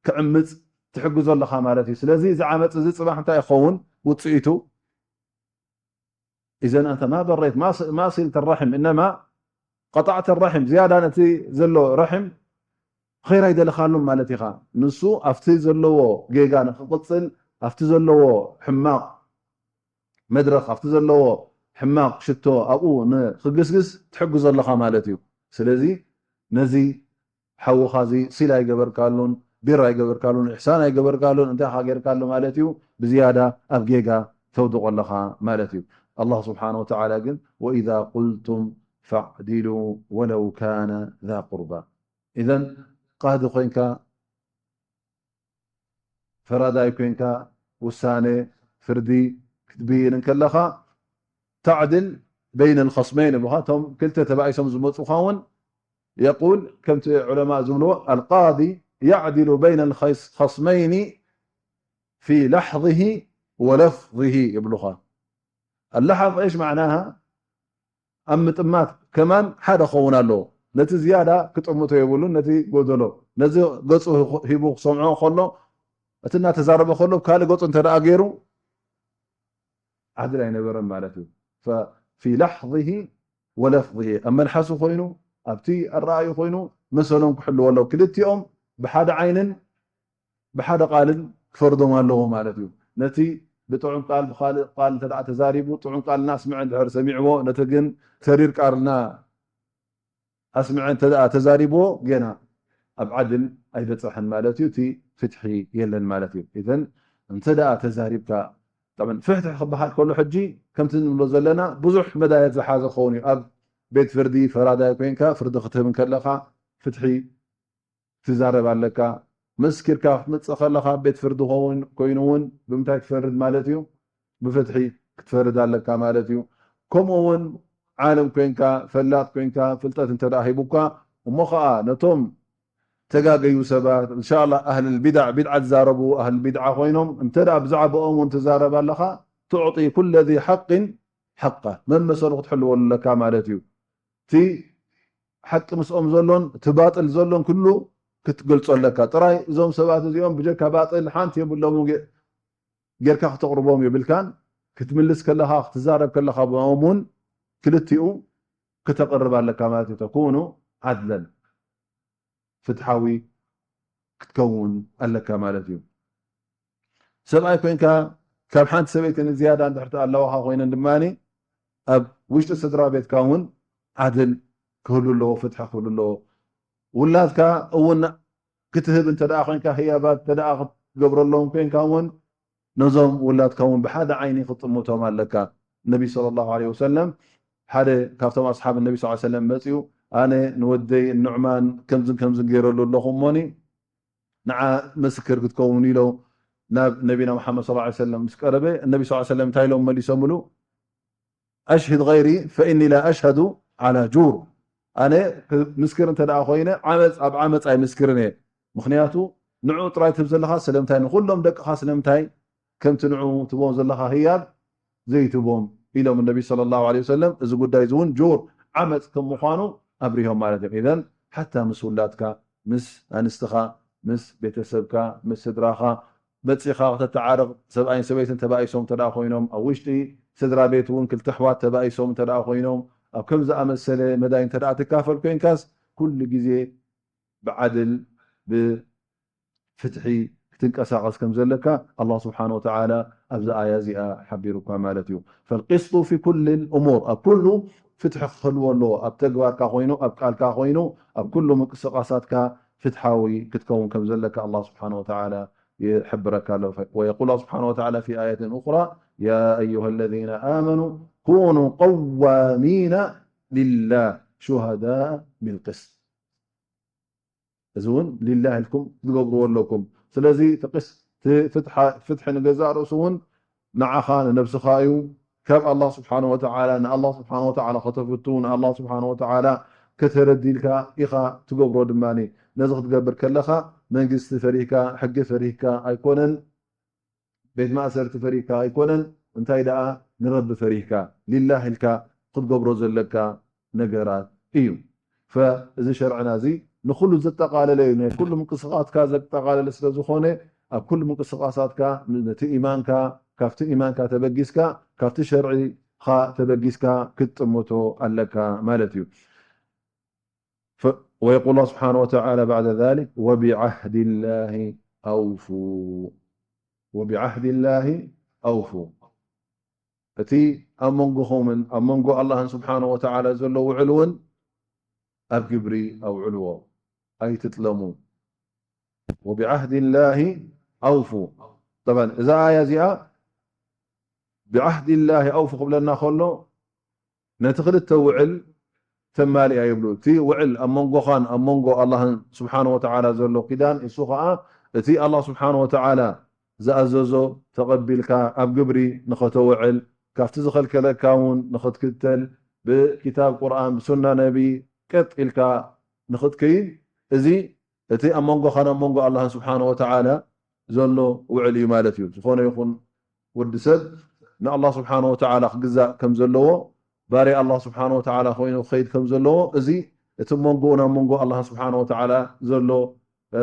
ክዕምጽ ትሕግዞ ኣለኻ ማለት እዩ። ስለዚ እዚ ዓመጽ እዚ ጽባሕ እንታይ ይኸውን ውጽኢቱ? ኢዘን ኣንተ ማ በረይት፣ ማ ስ-፣ ማ ሲልተ ራሕም፣ እነማ ቀጣዕተ ራሕም፣ ዝያዳ ነቲ ዘሎ ራሕም ኸይር ኣይደለኻሉን ማለት ኢኻ። ንሱ ኣብቲ ዘለዎ ጌጋ ንኽቕጽል፣ ኣብቲ ዘለዎ ሕማቕ መድረኽ፣ ኣብቲ ዘለዎ ሕማቕ ሽቶ ኣብኡ ንኽግስግስ ትሕግዞ ኣለኻ ማለት እዩ። ስለዚ ነዚ ሓውኻ እዚ ሲል ኣይገበርካሉን፣ ቢር ኣይገበርካሉን፣ ኢሕሳን ኣይገበርካሉን፣ እንታይ ኢኻ ጌርካሉ ማለት እዩ? ብዝያዳ ኣብ ጌጋ ተውድቖ ኣለኻ ማለት እዩ። ኣላህ ስብሓነ ወተዓላ ግን "ወኢዛ ቁልቱም ፈዕዲሉ ወለው ካነ ዛ ቁርባ።" ኢዘን ቃዲ ኮይንካ፣ ፈራዳይ ኮይንካ፣ ውሳነ፣ ፍርዲ ክትብይን እንከለኻ፣ "ተዕድል በይነ ልኸስመይን" ይብሉኻ። እቶም ክልተ ተባኢሶም ዝመፁኻ እውን፣ የቁል፣ ከምቲ ዑለማ ዝብልዎ፣ "ኣልቃዲ ያዕድሉ በይነ ልኸስመይኒ ፊ ላሕظሂ ወለፍظሂ" ይብሉኻ። ኣላሓዝ እሽ መዕናሃ፣ ኣብ ምጥማት ከማን ሓደ ክኸውን ኣለዎ። ነቲ ዝያዳ ክጥምቶ የብሉን፣ ነቲ ጎደሎ። ነዚ ገጹ ሂቡ ክሰምዖ ከሎ፣ እቲ እናተዛረበ ከሎ፣ ካልእ ገጹ እንተ ደኣ ገይሩ፣ ዓድል ኣይነበረን ማለት እዩ። ፈፊ ላሕظሂ ወለፍظሂ፣ ኣብ መልሓሱ ኮይኑ፣ ኣብቲ ኣረኣዩ ኮይኑ፣ መሰሎም ክሕልዎ ኣለዎ። ክልቲኦም ብሓደ ዓይንን ብሓደ ቃልን ክፈርዶም ኣለዎ ማለት እዩ። ነቲ ብጥዑም ቃል፣ ብኻልእ ቃል እንተ ደኣ ተዛሪቡ፣ ጥዑም ቃል እናስምዐ እንድሕር ሰሚዕዎ፣ ነቲ ግን ተሪር ቃል እና ኣስምዐ እንተ ደኣ ተዛሪብዎ፣ ጌና ኣብ ዓድል ኣይበጽሐን ማለት እዩ። እቲ ፍትሒ የለን ማለት እዩ። ኢዘን እንተ ደኣ ተዛሪብካ፣ ጠብዓን ፍትሒ ክበሃል ከሎ ሕጂ ከምቲ ንብሎ ዘለና ብዙሕ መዳያት ዝሓዘ ክኸውን እዩ። ኣብ ቤት ፍርዲ ፈራዳይ ኮይንካ ፍርዲ ክትህብ እንከለኻ ፍትሒ ትዛረብ ኣለካ። መስኪርካ ክትመጽእ ከለኻ ቤት ፍርዲ ኸውን ኮይኑ እውን ብምንታይ ትፈርድ ማለት እዩ? ብፍትሒ ክትፈርድ ኣለካ ማለት እዩ። ከምኡ እውን ዓለም ኮይንካ፣ ፈላጥ ኮይንካ፣ ፍልጠት እንተ ደኣ ሂቡካ፣ እሞ ኸኣ ነቶም ተጋገዩ ሰባት፣ እንሻላ ኣህል ቢድዓ፣ ቢድዓ ዝዛረቡ ኣህል ቢድዓ ኮይኖም፣ እንተ ደኣ ብዛዕባኦም እውን ትዛረብ ኣለኻ፣ ትዕጢ ኩለ ዚ ሓቅን ሓቃ፣ መመሰሉ ክትሕልወሉ ኣለካ ማለት እዩ። እቲ ሓቂ ምስኦም ዘሎን እቲ ባጥል ዘሎን ኩሉ ክትገልጾ ኣለካ። ጥራይ እዞም ሰባት እዚኦም ብጀካ ባጥል ሓንቲ የብሎምን ጌ-፣ ጌርካ ክተቕርቦም የብልካን። ክትምልስ ከለኻ፣ ክትዛረብ ከለኻ ብኦም እውን ክልቲኡ ክተቕርብ ኣለካ ማለት እዩ። ተኩኑ ዓድለን፣ ፍትሓዊ ክትከውን ኣለካ ማለት እዩ። ሰብኣይ ኮይንካ ካብ ሓንቲ ሰበይቲ ንዝያዳ እንድሕር ኣለዋኻ ኮይነን ድማ ኣብ ውሽጢ ስድራ ቤትካ እውን ዓድል ክህሉ ኣለዎ፣ ፍትሒ ክህሉ ኣለዎ። ውላድካ እውን ክትህብ እንተ ደኣ ኮይንካ፣ ህያባት እንተ ደኣ ክትገብረሎም ኮይንካ እውን ነዞም ውላድካ እውን ብሓደ ዓይኒ ክትጥምቶም ኣለካ። ነቢ ሰለላሁ ዐለይሂ ወሰለም ሓደ ካብቶም ኣስሓብ ነቢ ሰለላሁ ዐለይሂ ወሰለም መጺኡ፣ ኣነ ንወደይ ኑዕማን ከምዝን ከምዝን ገይረሉ ኣለኹ እሞኒ ንዓ ምስክር ክትከውን ኢሎ ናብ ነቢና መሓመድ ሰለላሁ ዐለይሂ ወሰለም ምስ ቀረበ፣ ነቢ ሰለላሁ ዐለይሂ ወሰለም እንታይ ኢሎም መሊሶምሉ? ኣሽሂድ ገይሪ ፈኢኒ ላ ኣሽሀዱ ዓላ ጁር። ኣነ ምስክር እንተ ደኣ ኮይነ ዓመፅ፣ ኣብ ዓመፅ ኣይምስክርን እየ። ምኽንያቱ ንዑ ጥራይ ትህብ ዘለኻ ስለምንታይ፣ ንኹሎም ደቅኻ ስለምንታይ ከምቲ ንዑ ትቦም ዘለኻ ህያብ ዘይትቦም ኢሎም ነቢ ሰለላሁ ዐለይሂ ወሰለም። እዚ ጉዳይ እዚ እውን ጁር ዓመፅ ከም ምዃኑ ኣብሪሆም ማለት እዮም። ኢዘን ሓታ ምስ ውላድካ፣ ምስ ኣንስትኻ፣ ምስ ቤተሰብካ፣ ምስ ስድራኻ መፂኻ ከተተዓርቕ፣ ሰብኣይን ሰበይትን ተባኢሶም እንተ ደኣ ኮይኖም፣ ኣብ ውሽጢ ስድራ ቤት እውን ክልተ ኣሕዋት ተባኢሶም እንተ ደኣ ኮይኖም፣ ኣብ ከም ዝኣመሰለ መዳይ እንተ ደኣ ትካፈል ኮይንካስ፣ ኩሉ ግዜ ብዓድል፣ ብፍትሒ ክትንቀሳቐስ ከም ዘለካ ኣላህ ስብሓነ ወተዓላ ኣብዚ ኣያ እዚኣ ሓቢሩካ ማለት እዩ። ፈልቂስጡ ፊ ኩል ልእሙር፣ ኣብ ኩሉ ፍትሒ ክህልዎ ኣለዎ። ኣብ ተግባርካ ኮይኑ፣ ኣብ ቃልካ ኮይኑ፣ ኣብ ኩሉ ምንቅስቓሳትካ ፍትሓዊ ክትከውን ከም ዘለካ ኣላህ ስብሓነ ወተዓላ ይሕብረካ ኣሎ። ወየቁል ኣላህ ስብሓነ ወተዓላ ፊ ኣያትን ኡኽራ፣ ያ ኣዩሃ ለዚነ ኣመኑ ኩኑ ቀዋሚነ ሊላህ ሹሃዳእ ቢልቅስጥ። እዚ እውን ሊላህ ኢልኩም ክትገብርዎ ኣለኩም። ስለዚ እቲ ቅስ-፣ እቲ ፍትሓ-፣ ፍትሒ ንገዛእ ርእሱ እውን ንዓኻ ንነብስኻ እዩ። ካብ ኣላህ ስብሓነ ወተዓላ፣ ንኣላህ ስብሓነ ወተዓላ ከተፍቱ፣ ንኣላህ ስብሓነ ወተዓላ ከተረዲ ኢልካ ኢኻ ትገብሮ ድማ። ነዚ ክትገብር ከለኻ መንግስቲ ፈሪህካ፣ ሕጊ ፈሪህካ ኣይኮነን። ቤት ማእሰርቲ ፈሪህካ ኣይኮነን፣ እንታይ ደኣ ንረቢ ፈሪህካ ሊላህ ኢልካ ክትገብሮ ዘለካ ነገራት እዩ። ፈ-፣ እዚ ሸርዕና እዚ ንኹሉ ዘጠቓለለ እዩ። ናይ ኩሉ ምንቅስቓስካ ዘጠቓለለ ስለ ዝኾነ፣ ኣብ ኩሉ ምንቅስቓሳትካ ነቲ ኢማንካ፣ ካብቲ ኢማንካ ተበጊስካ፣ ካብቲ ሸርዒኻ ተበጊስካ ክትጥምቶ ኣለካ ማለት እዩ። ف-، ويقول الله سبحانه وتعالى بعد ذلك: "وبعهد الله أوفوا، وبعهد الله أوفوا." እቲ ኣብ መንጎኹምን ኣብ መንጎ ኣላህን ስብሓነ ወተዓላ ዘሎ ውዕል እውን ኣብ ግብሪ ኣውዕልዎ፣ ኣይትጥለሙ። "وبعهد الله أوفوا." ጠብዓን እዛ ኣያ እዚኣ ብዓህዲ ላሂ ኣውፉ ክብለና ከሎ፣ ነቲ ክልተ ውዕል ተማልእ እያ ይብሉ። እቲ ውዕል ኣብ መንጎኻን ኣብ መንጎ ኣላህን ስብሓነ ወተዓላ ዘሎ ኪዳን፣ እሱ ኸዓ እቲ ኣላህ ስብሓነ ወተዓላ ዝኣዘዞ ተቐቢልካ ኣብ ግብሪ ንኸተውዕል፣ ካብቲ ዝኸልከለካ እውን ንኽትክተል፣ ብኪታብ ቁርኣን፣ ብሱና ነቢ ቀጥ ኢልካ ንኽትከይድ፣ እዚ እቲ ኣብ መንጎኻን ኣብ መንጎ ኣላህን ስብሓነ ወተዓላ ዘሎ ውዕል እዩ ማለት እዩ። ዝኾነ ይኹን ወዲ ሰብ ንኣላህ ስብሓነ ወተዓላ ክግዛእ ከም ዘለዎ፣ ባርያ ኣላህ ስብሓነ ወተዓላ ኮይኑ ክኸይድ ከም ዘለዎ፣ እዚ እቲ መንጎኡ ናብ መንጎ ኣላህ ስብሓነ ወተዓላ ዘሎ፣ እ፣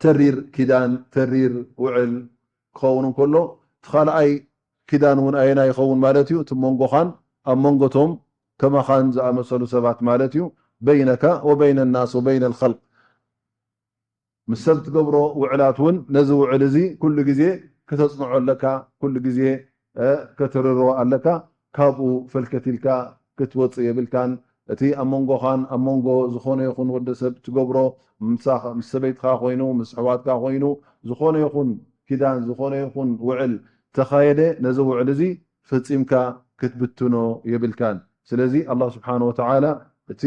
ተሪር ኪዳን፣ ተሪር ውዕል ክኸውን እንከሎ፣ እቲ ካልኣይ ኪዳን እውን ኣየናይ ይኸውን ማለት እዩ? እቲ መንጎኻን ኣብ መንጎቶም ከማኻን ዝኣመሰሉ ሰባት ማለት እዩ። በይነካ ወበይነ ናስ ወበይነ ልኸልቅ። ምስ ሰብ ትገብሮ ውዕላት እውን ነዚ ውዕል እዚ ኩሉ ግዜ ከተጽንዖ ኣለካ፣ ኩሉ ግዜ፣ እ፣ ከተርርዎ ኣለካ። ካብኡ ፈልከት ኢልካ ክትወጽእ የብልካን። እቲ ኣብ መንጎኻን ኣብ መንጎ ዝኾነ ይኹን ወዲ ሰብ ትገብሮ፣ ምሳኻ፣ ምስ ሰበይትኻ ኮይኑ፣ ምስ ኣሕዋትካ ኮይኑ፣ ዝኾነ ይኹን ኪዳን፣ ዝኾነ ይኹን ውዕል ተኻየደ፣ ነዚ ውዕል እዚ ፈጺምካ ክትብትኖ የብልካን። ስለዚ ኣላህ ስብሓነ ወተዓላ እቲ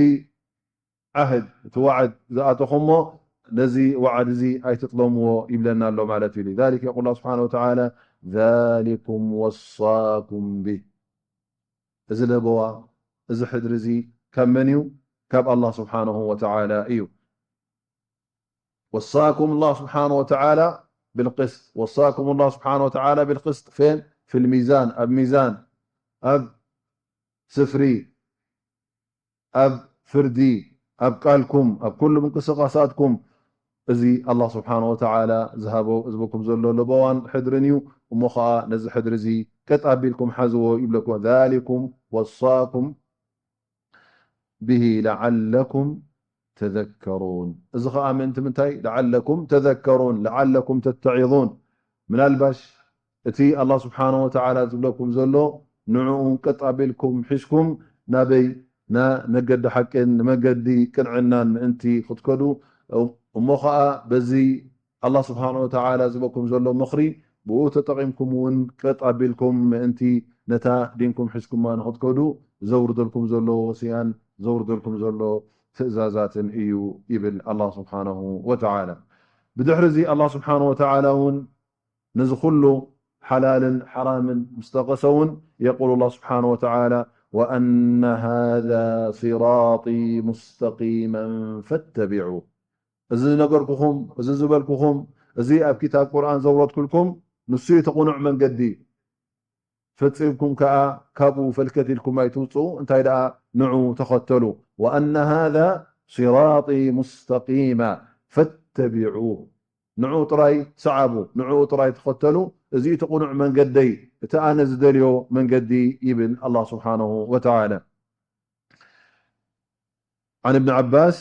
ዓህድ፣ እቲ ዋዕድ ዝኣተኹሞ፣ ነዚ ዋዕድ እዚ ኣይትጥለምዎ ይብለና ኣሎ ማለት እዩ። لذلك يقول الله سبحانه وتعالى: "ذلكم وصاكم به." እዚ ለበዋ፣ እዚ ሕድሪ እዚ ካብ መን እዩ? ካብ ኣላህ ስብሓነሁ ወተዓላ እዩ። وصاكم الله سبحانه وتعالى بالقسط. وصاكم الله سبحانه وتعالى بالقسط. فين؟ في الميزان، ኣብ ሚዛን፣ ኣብ ስፍሪ፣ ኣብ ፍርዲ፣ ኣብ ቃልኩም፣ ኣብ ኩሉ ምንቅስቃሳትኩም። እዚ ኣላህ ስብሓነ ወተዓላ ዝሃቦ፣ ዝህበኩም ዘሎ ለበዋን ሕድርን እዩ። እሞ ኸዓ ነዚ ሕድሪ እዚ ቀጥ ኣቢልኩም ሓዝዎ ይብለኩም። ذلكم وصاكم به لعلكم تذكرون. እዚ ኸዓ ምእንቲ ምንታይ? لعلكم تذكرون، لعلكم تتعظون። ምናልባሽ እቲ ኣላህ ስብሓነ ወተዓላ ዝብለኩም ዘሎ ንዕኡ ቀጥ ኣቢልኩም ሒዝኩም ናበይ? ና መገዲ ሓቅን ንመገዲ ቅንዕናን ምእንቲ ክትከዱ፣ እሞ ኸዓ በዚ ኣላህ ስብሓነ ወተዓላ ዝህበኩም ዘሎ ምኽሪ ብኡ ተጠቒምኩም እውን ቀጥ ኣቢልኩም ምእንቲ ነታ ዲንኩም ሒዝኩማ ንኽትከዱ ዘውርደልኩም ዘሎ ወስያን ዘውርደልኩም ዘሎ ትእዛዛትን እዩ ይብል ኣላህ ስብሓነሁ ወተዓላ። ብድሕሪ እዚ ኣላህ ስብሓነሁ ወተዓላ እውን ነዚ ኩሉ ሓላልን ሓራምን ምስ ጠቐሰ እውን የቁሉ ኣላህ ስብሓነሁ ወተዓላ وأن هذا صراطي مستقيما فاتبعوه። እዚ ዝነገርኩኹም፣ እዚ ዝበልኩኹም፣ እዚ ኣብ ኪታብ ቁርኣን ዘውረድኩልኩም ንሱ እዩ እቲ ቁኑዕ መንገዲ። ፈጺምኩም ከኣ ካብኡ ፈልከት ኢልኩም ኣይትውጽኡ፣ እንታይ ደኣ ንዑ ተኸተሉ። وأن هذا صراطي مستقيما فاتبعوه። ንዑ ጥራይ ሰዓቡ፣ ንዑ ጥራይ ተኸተሉ፣ እዚ እቲ ቁኑዕ መንገደይ፣ እቲ ኣነ ዝደልዮ መንገዲ ይብል ኣላህ ስብሓነሁ ወተዓላ። عن ابن عباس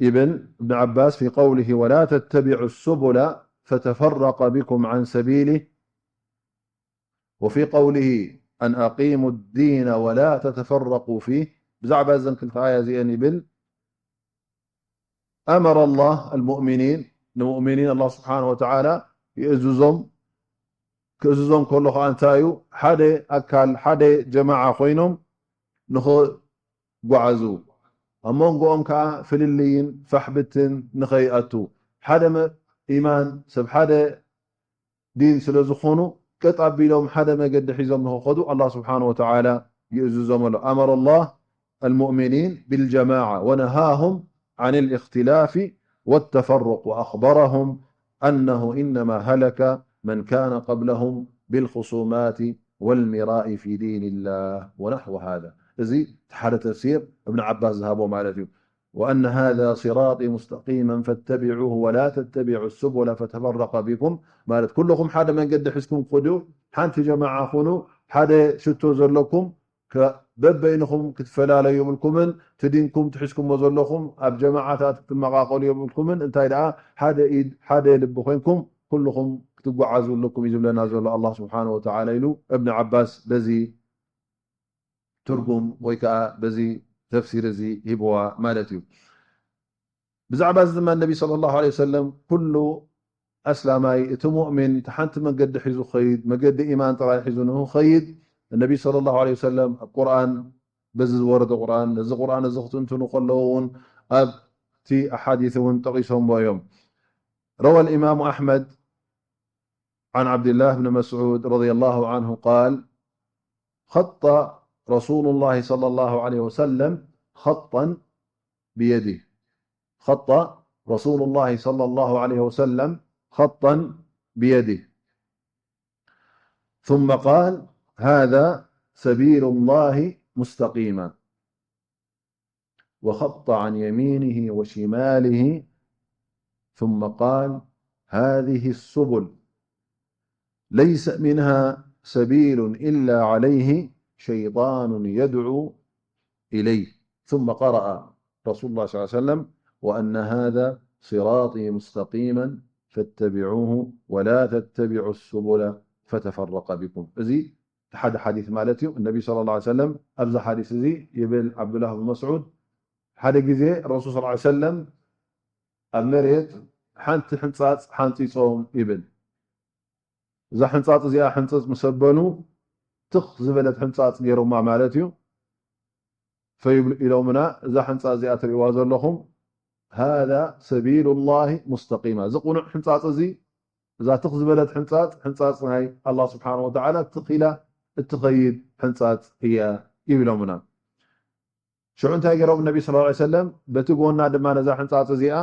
ይብል፣ ابن عباس في قوله ولا تتبعوا السبل فتفرق بكم عن سبيله وفي قوله أن أقيموا الدين ولا تتفرقوا فيه. ብዛዕባ እዘን ክልተ ኣያ እዚአን ይብል أمر الله المؤمنين، ንሙእሚኒን ኣላህ ስብሓነሁ ወተዓላ ይእዝዞም። ክእዝዞም ከሎ ኸዓ እንታይ እዩ? ሓደ ኣካል፣ ሓደ ጀማዓ ኮይኖም ንኽጓዓዙ፣ ኣብ መንጎኦም ከኣ ፍልልይን ፋሕብትን ንኸይኣቱ፣ ሓደ መ-፣ ኢማን፣ ሰብ ሓደ ዲን ስለ ዝኾኑ፣ ቀጥ ኣቢሎም ሓደ መገዲ ሒዞም ንኽኸዱ ኣላህ ስብሓነሁ ወተዓላ ይእዝዞም ኣሎ። أمر الله المؤمنين بالجماعة ونهاهم عن الاختلاف والتفرق وأخبرهم أنه إنما هلك من كان قبلهم بالخصومات والمراء في دين الله ونحو هذا። እዚ እቲ ሓደ ተፍሲር እብን ዓባስ ዝሃቦ ማለት እዩ። وأن هذا صراطي مستقيما فاتبعوه ولا تتبعوا السبل فتفرق بكم، ማለት ኩልኹም ሓደ መንገዲ ሒዝኩም ክዱ፣ ሓንቲ ጀማዓ ኩኑ፣ ሓደ ሽቶ ዘለኩም፣ ከ-፣ በበይንኹም ክትፈላለዩ የብልኩምን፣ እቲ ዲንኩም ትሒዝኩሞ ዘለኹም ኣብ ጀማዓታት ክትመቓቐሉ የብልኩምን፣ እንታይ ደኣ ሓደ ኢድ፣ ሓደ ልቢ ኮይንኩም ኩልኹም ክትጓዓዙ ኣለኩም እዩ ዝብለና ዘሎ ኣላህ ስብሓነሁ ወተዓላ ኢሉ እብን ዓባስ በዚ ትርጉም ወይ ከኣ በዚ ተፍሲር እዚ ሂብዋ ማለት እዩ። ብዛዕባ እዚ ድማ ነቢ ሰለላሁ ዐለይሂ ወሰለም ኩሉ ኣስላማይ፣ እቲ ሙእሚን፣ እቲ ሓንቲ መንገዲ ሒዙ ኸይድ፣ መገዲ ኢማን ጥራይ ሒዙ ንኽኸይድ፣ ነቢ ሰለላሁ ዐለይሂ ወሰለም ኣብ ቁርኣን፣ በዚ ዝወረደ ቁርኣን፣ ነዚ ቁርኣን እዚ ክትንትኑ ከለዉ እውን ኣብቲ ኣሓዲስ እውን ጠቒሶምዎ እዮም። روى الإمام أحمد عن عبد الله بن مسعود رضي الله عنه قال: خط رسول الله صلى الله عليه وسلم خطا بيده. خط رسول الله صلى الله عليه وسلم خطا بيده. ثم قال: هذا سبيل الله مستقيما. وخط عن يمينه وشماله، ثم قال: هذه السبل ليس منها سبيل إلا عليه شيطان يدعو إليه. ثم قرأ رسول الله صلى الله عليه وسلم: وأن هذا صراطي مستقيما فاتبعوه ولا تتبعوا السبل فتفرق بكم. እዚ እቲ ሓደ ሓዲስ ማለት እዩ። ነቢ ሰለላሁ ዐለይሂ ወሰለም ኣብዚ ሓዲስ እዚ ይብል ዓብዱላህ ብን መስዑድ፣ ሓደ ግዜ ረሱል ሰለላሁ ዐለይሂ ወሰለም ኣብ መሬት ሓንቲ ሕንጻጽ ሓንጺጾም ይብል። እዛ ሕንጻጽ እዚኣ ሕንጽጽ ምስ ኣበሉ ትኽ ዝበለት ሕንጻጽ ገይሮማ ማለት እዩ። ፈይብሉ ኢሎምና፣ እዛ ሕንጻጽ እዚኣ ትርእይዋ ዘለኹም ሃዛ ሰቢሉላሂ ሙስተቂማ፣ እዚ ቁኑዕ ሕንጻጽ እዚ፣ እዛ ትኽ ዝበለት ሕንጻጽ፣ ሕንጻጽ ናይ ኣላህ ስብሓነሁ ወተዓላ ትኽ ኢላ እትኸይድ ሕንጻጽ እያ ይብሎምና። ሽዑ እንታይ ገይሮም ነቢ ሰለላሁ ዐለይሂ ወሰለም? በቲ ጎና ድማ ነዛ ሕንጻጽ እዚኣ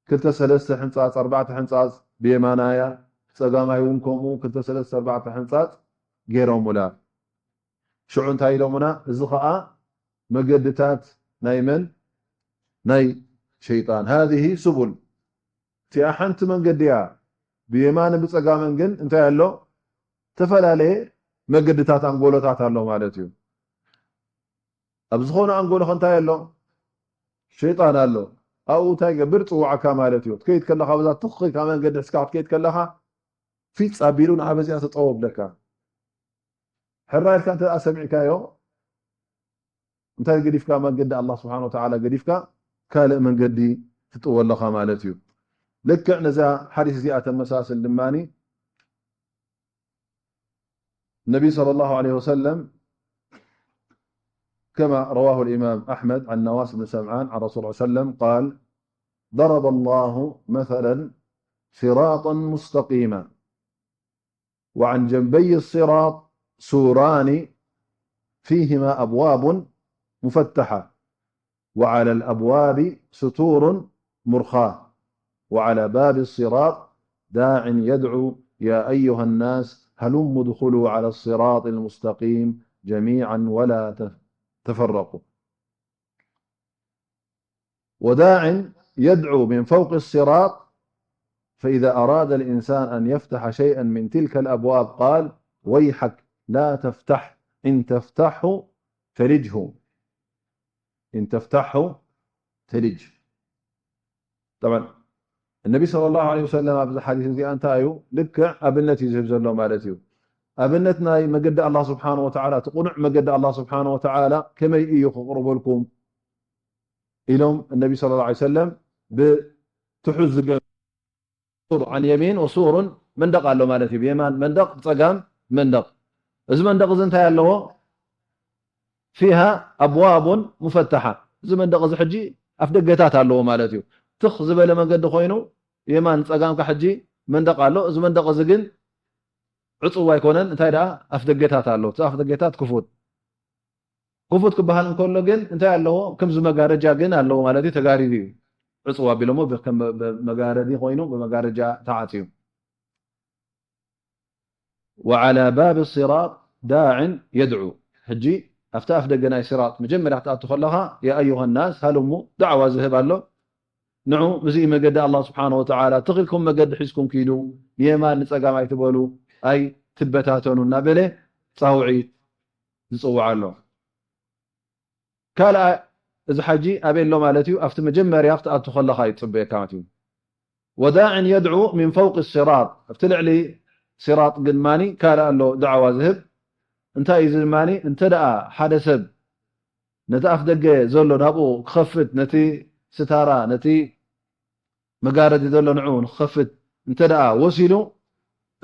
ክልተ ሰለስተ ሕንጻጽ፣ ኣርባዕተ ሕንጻጽ ብየማናያ፣ ጸጋማይ እውን ከምኡ ክልተ ሰለስተ ኣርባዕተ ሕንጻጽ ገይሮምላ። ሽዑ እንታይ ኢሎምና? እዚ ኸኣ መገድታት ናይ መን? ናይ ሸይጣን። هذه سبل፣ እቲኣ ሓንቲ መንገዲ እያ። ብየማንን ብጸጋምን ግን እንታይ ኣሎ? ዝተፈላለየ መገድታት፣ ኣንጎሎታት ኣሎ ማለት እዩ። ኣብ ዝኾነ ኣንጎሎኸ እንታይ ኣሎ? ሸይጣን ኣሎ። ኣብኡ እንታይ ይገብር? ጽውዓካ ማለት እዩ። ክትከይድ ከለኻ፣ በዛ ትኽ ኢልካ መንገዲ ሒዝካ ክትከይድ ከለኻ፣ ፊጽ ኣቢሉ ንዓ በዚኣ ተጠወ ብለካ። ሕራይ ኢልካ እንተ ደኣ ሰሚዕካዮ፣ እንታይ ገዲፍካ? መንገዲ ኣላህ ስብሓነ ወተዓላ ገዲፍካ ካልእ መንገዲ ትጥወ ኣለኻ ማለት እዩ። ልክዕ ነዛ ሓዲስ እዚኣ ተመሳስል ድማኒ፣ ነቢ ሰለላሁ ዐለይሂ ወሰለም፣ كما رواه الإمام أحمد عن نواس بن سمعان عن رسول الله صلى الله عليه وسلم قال: ضرب الله مثلا صراطا مستقيما وعن جنبي الصراط سوران فيهما أبواب مفتحة وعلى الأبواب ستور مرخاة وعلى باب الصراط داع يدعو: يا أيها الناس هلموا ادخلوا على الصراط المستقيم جميعا ولا تفرقوا. وداع يدعو من فوق الصراط، فإذا أراد الإنسان أن يفتح شيئا من تلك الأبواب قال: ويحك لا تفتح، إن تفتحه تلجه، إن تفتحه تلج. طبعا النبي صلى الله عليه وسلم ኣብዚ ሓዲስ እዚኣ እንታይ እዩ? ልክዕ ኣብነት እዩ ዝህብ ዘሎ ማለት እዩ። ኣብነት ናይ መገዲ ኣላህ ስብሓነ ወተዓላ፣ እቲ ቅኑዕ መገዲ ኣላህ ስብሓነ ወተዓላ ከመይ እዩ ክቕርበልኩም ኢሎም እነቢ ሰለላሁ ዐለይሂ ወሰለም ብትሑዝ ዝገ-፣ ሱር ዓን የሚን ወሱሩን መንደቕ ኣሎ ማለት እዩ። ብየማን መንደቕ፣ ብጸጋም መንደቕ። እዚ መንደቕ እዚ እንታይ ኣለዎ? ፊሃ ኣብዋቡን ሙፈተሓ። እዚ መንደቕ እዚ ሕጂ ኣፍ ደገታት ኣለዎ ማለት እዩ። ትኽ ዝበለ መንገዲ ኮይኑ የማን ጸጋምካ ሕጂ መንደቕ ኣሎ። እዚ መንደቕ እዚ ግን ዕጹው ኣይኮነን። እንታይ ደኣ ኣፍ ደገታት ኣሎ። እቲ ኣፍ ደገታት ክፉት። ክፉት ክበሃል እንከሎ ግን እንታይ ኣለዎ? ከምዚ መጋረጃ ግን ኣለዎ ማለት እዩ። ተጋሪዱ እዩ። ዕጹው ኣቢሎሞ ብ-፣ ከም ብ-፣ መጋረዲ ኮይኑ ብመጋረጃ ተዓጽዩ። وعلى باب الصراط داع يدعو። ሕጂ ኣብቲ ኣፍ ደገ ናይ ሲራጥ መጀመርያ ክትኣቱ ከለኻ፣ ያ ኣዩሃ ናስ ሃሉሙ፣ ዳዕዋ ዝህብ ኣሎ። ንዑ፣ እዚ እዩ መገዲ ኣላህ ስብሓነሁ ወተዓላ፣ ትኽ ኢልኩም መገዲ ሒዝኩም ኪዱ፣ ንየማን ንጸጋም ኣይትበሉ፣ ኣይትበታተኑ እናበለ ጻውዒት ዝጽውዕ ኣሎ። ካልኣ፣ እዚ ሓጂ ኣበይ ኣሎ ማለት እዩ? ኣብቲ መጀመርያ ክትኣቱ ከለኻ እዩ ዝጽበየካ ማለት እዩ። وداع يدعو من فوق الصراط። ኣብቲ ልዕሊ ሲራጥ ግን ማኒ ካልእ ኣሎ ዳዕዋ ዝህብ። እንታይ እዩ እዚ ድማኒ? እንተ ደኣ ሓደ ሰብ ነቲ ኣፍ ደገ ዘሎ ናብኡ ክኸፍት፣ ነቲ ስታራ፣ ነቲ መጋረዲ ዘሎ ንዑ ንክኸፍት እንተ ደኣ ወሲኑ፣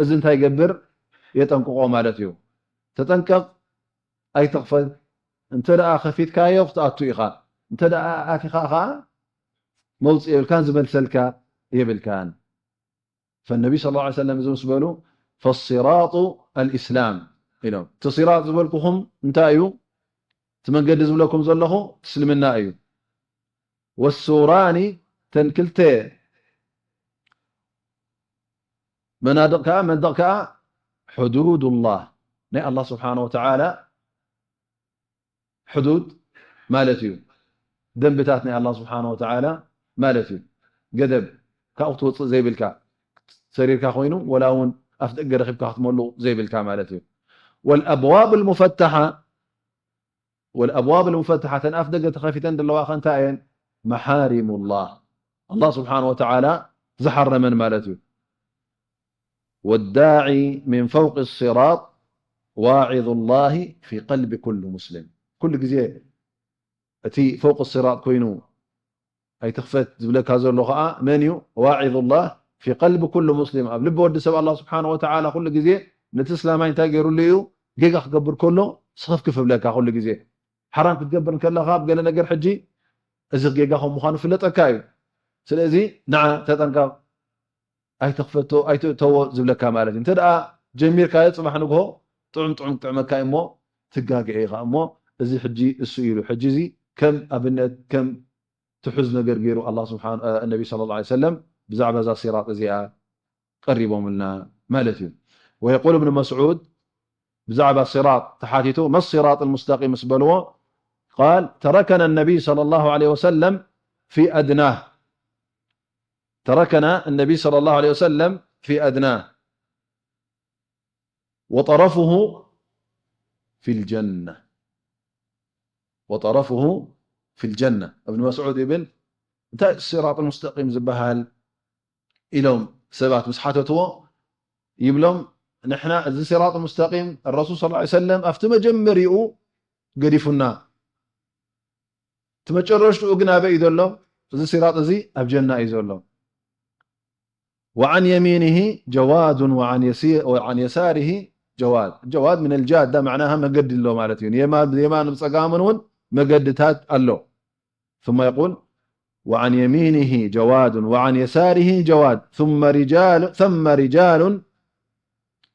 እዚ እንታይ ይገብር? የጠንቅቖ ማለት እዩ። ተጠንቀቕ፣ ኣይትኽፈት። እንተ ደኣ ከፊትካዮ ክትኣቱ ኢኻ። እንተ ደኣ ኣቲኻ ኸኣ መውጽኢ የብልካን፣ ዝመልሰልካ የብልካን። ፈነቢ ሰለላሁ ዐለይሂ ወሰለም እዚ ምስ በሉ፣ ፈሲራጡ ኣልኢስላም ኢሎም። እቲ ሲራጥ ዝበልኩኹም እንታይ እዩ? እቲ መንገዲ ዝብለኩም ዘለኹ እስልምና እዩ። ወሱራኒ፣ ተን ክልተ መናድቕ ከኣ፣ መንደቕ ከኣ፣ ሕዱዱላህ፣ ናይ ኣላህ ስብሓነ ወተዓላ ሕዱድ ማለት እዩ። ደንብታት ናይ ኣላህ ስብሓነ ወተዓላ ማለት እዩ። ገደብ፣ ካብኡ ክትወፅእ ዘይብልካ፣ ሰሪርካ ኮይኑ ወላ እውን ኣፍ ደገ ረኺብካ ክትመሉ ዘይብልካ ማለት እዩ። ወልኣብዋብ ልሙፈተሓ፣ ወልኣብዋብ ልሙፈተሓ፣ ተን ኣፍ ደገ ተኸፊተን ዘለዋ ኸ እንታይ እየን? መሓሪሙላህ፣ ኣላህ ስብሓነ ወተዓላ ዝሓረመን ማለት እዩ። ወዳዒ ሚን ፈውቂ ሲራጥ ዋዒዙላሂ ፊ ቀልቢ ኩሉ ሙስሊም። ኩሉ ግዜ እቲ ፈውቂ ሲራጥ ኮይኑ ኣይትኽፈት ዝብለካ ዘሎ ኸዓ መን እዩ? ዋዒዙላህ ፊ ቀልቢ ኩሉ ሙስሊም። ኣብ ልቢ ወዲ ሰብ ኣላህ ስብሓነ ወተዓላ ኩሉ ግዜ ነቲ እስላማይ እንታይ ገይሩሉ እዩ? ጌጋ ክገብር ከሎ ስኽፍክፍ እብለካ ኩሉ ግዜ። ሓራም ክትገብር እንከለኻ ኣብ ገለ ነገር ሕጂ እዚ ጌጋ ከም ምዃኑ ፍለጠካ እዩ። ስለዚ ንዓ ተጠንቀቕ፣ ኣይትኽፈቶ፣ ኣይትእተዎ ዝብለካ ማለት እዩ። እንተ ደኣ ጀሚርካዮ ጽባሕ ንግሆ ጥዑም ጥዑም ክጥዕመካ እዩ እሞ ትጋገ ኢኻ እሞ፣ እዚ ሕጂ እሱ ኢሉ። ሕጂ እዚ ከም ኣብነት፣ ከም ትሑዝ ነገር ገይሩ ኣላህ ስብሓን-፣ እ፣ ነቢ ሰለላሁ ዐለይሂ ወሰለም ብዛዕባ እዛ ሲራጥ እዚኣ ቀሪቦምልና ማለት እዩ። ويقول ابن مسعود ብዛዕባ ሲራጥ ተሓቲቱ፣ ما الصراط المستقيم ምስ በልዎ፣ قال: تركنا النبي صلى الله عليه وسلم في أدناه. تركنا النبي صلى الله عليه وسلم في أدناه. وطرفه في الجنة. وطرفه في الجنة. እብን መስዑድ ይብል፣ እንታይ ሲራጥ ሙስተቂም ዝበሃል ኢሎም ሰባት ምስ ሓተትዎ፣ ይብሎም፣ ንሕና እዚ ሲራጥ ሙስተቂም ረሱል ሰለላሁ ዐለይሂ ወሰለም ኣብቲ መጀመሪኡ ገዲፉና፣ እቲ መጨረሽትኡ ግን ኣበይ እዩ ዘሎ? እዚ ሲራጥ እዚ ኣብ ጀና እዩ ዘሎ። وعن يمينه جواد وعن يسي-، وعن يساره جواد. جواد من الجادة، معناها መገዲ ኣሎ ማለት እዩ። የማን፣ የማን ብጸጋምን እውን መገድታት ኣሎ። ثم يقول: وعن يمينه جواد وعن يساره جواد ثم رجال، ثم رجال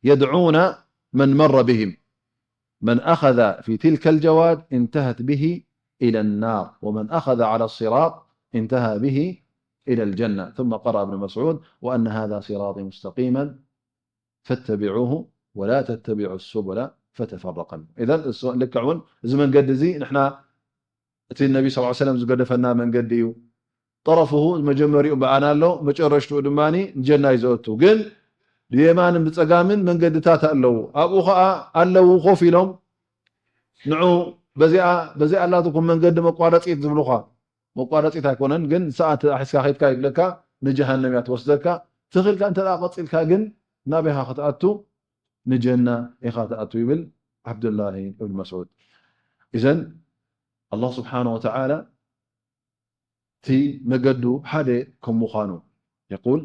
يدعون من مر بهم. من أخذ في تلك الجواد انتهت به إلى النار، ومن أخذ على الصراط انتهى به إلى الجنة. ثم قرأ ابن مسعود: وأن هذا صراطي مستقيما فاتبعوه ولا تتبعوا السبل فتفرق بكم. إذن እሱ ልክዕ እውን እዚ መንገዲ እዚ ንሕና እቲ ነቢ ሰለላሁ ዐለይሂ ወሰለም ዝገደፈና መንገዲ እዩ። ጠረፍሁ መጀመሪኡ ብኣና ኣሎ፣ መጨረሽትኡ ድማ ንጀና እዩ ዘእቱ። ግን ብየማንን ብጸጋምን መንገድታት ኣለዉ። ኣብኡ ኸኣ ኣለዉ ኮፍ ኢሎም ንዑ በዚኣ፣ በዚኣ ኣላትኩም መንገዲ መቋረጺት ዝብሉኻ። መቋረጺት ኣይኮነን፣ ግን ንስኣ እንተ ሒዝካ ኸይድካ ይብለካ፣ ንጀሃነም እያ ትወስደካ። ትኽ ኢልካ እንተ ደኣ ቀጺልካ ግን ናበይ ኢኻ ክትኣቱ? ንጀና ኢኻ ትኣቱ ይብል ዓብዱላሂ እብን መስዑድ። ኢዘን ኣላህ ስብሓነ ወተዓላ እቲ መገዱ ሓደ ከም ምዃኑ የቁል፣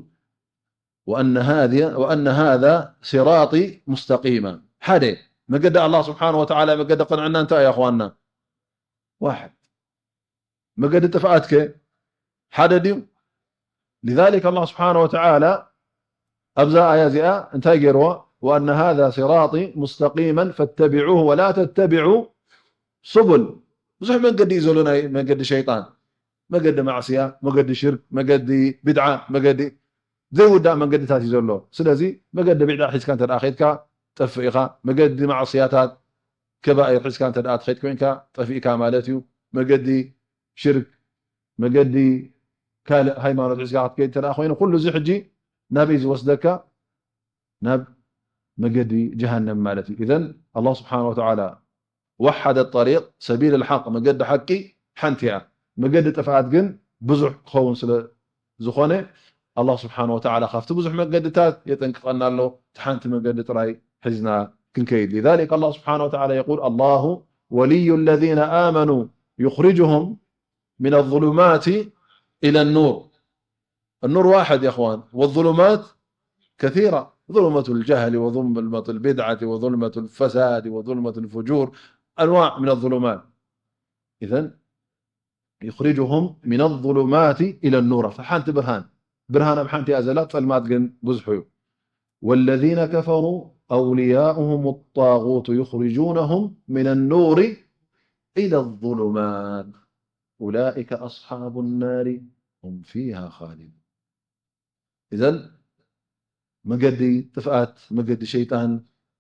وأن هذه، وأن هذا صراطي مستقيما. ሓደ መገዲ ኣላህ ስብሓነ ወተዓላ፣ መገዲ ቅንዕና እንታይ እዩ ኣኽዋና? ዋሕድ። መገዲ ጥፍኣት ከ ሓደ ድዩ? لذلك ኣላህ ስብሓነ ወተዓላ ኣብዛ ኣያ እዚኣ እንታይ ገይርዎ? وأن هذا صراطي مستقيما فاتبعوه ولا تتبعوا سبل. ብዙሕ መንገዲ እዩ ዘሎ፣ ናይ መገዲ ሸይጣን፣ መገዲ ማዕስያ፣ መገዲ ሽርክ፣ መገዲ ቢድዓ፣ መገዲ ዘይውዳእ መንገድታት እዩ ዘሎ። ስለዚ መገዲ ቢድዓ ሒዝካ እንተ ደኣ ኸይድካ ጠፍእ ኢኻ። መገዲ ማዕስያታት፣ ከባኢር ሒዝካ እንተ ደኣ ትኸይድ ኮይንካ ጠፊእካ ማለት እዩ። መገዲ ሽርክ፣ መገዲ ካልእ ሃይማኖት ሒዝካ ክትከይድ እንተ ደኣ ኮይኑ፣ ኩሉ እዚ ሕጂ ናበይ ዝወስደካ? ናብ መገዲ ጀሃነም ማለት እዩ። ኢዘን ኣላህ ስብሓነ ወተዓላ ወሓደ ጠሪቅ ሰቢል ልሓቅ፣ መገዲ ሓቂ ሓንቲ እያ። መገዲ ጥፍኣት ግን ብዙሕ ክኸውን ስለ ዝኾነ ኣላህ ስብሓነ ወተዓላ ካብቲ ብዙሕ መገድታት የጠንቅቐና ኣሎ። እቲ ሓንቲ መገዲ ጥራይ ሒዝና ክንከይድ። لذلك الله سبحانه وتعالى يقول: الله ولي الذين آمنوا يخرجهم من الظلمات إلى النور. النور واحد يا إخوان، والظلمات كثيرة، ظلمة الجهل وظلمة البدعة وظلمة الفساد وظلمة الفجور، أنواع من الظلمات. إذن يخرجهم من الظلمات إلى النور، فሓንቲ ብርሃን፣ ብርሃን ኣብ ሓንቲ እያ ዘላ፣ ጸልማት ግን ብዙሑ እዩ። والذين كفروا أولياؤهم الطاغوت يخرجونهم من النور إلى الظلمات أولئك أصحاب النار هم فيها خالدون. إذن መገዲ ጥፍኣት፣ መገዲ ሸይጣን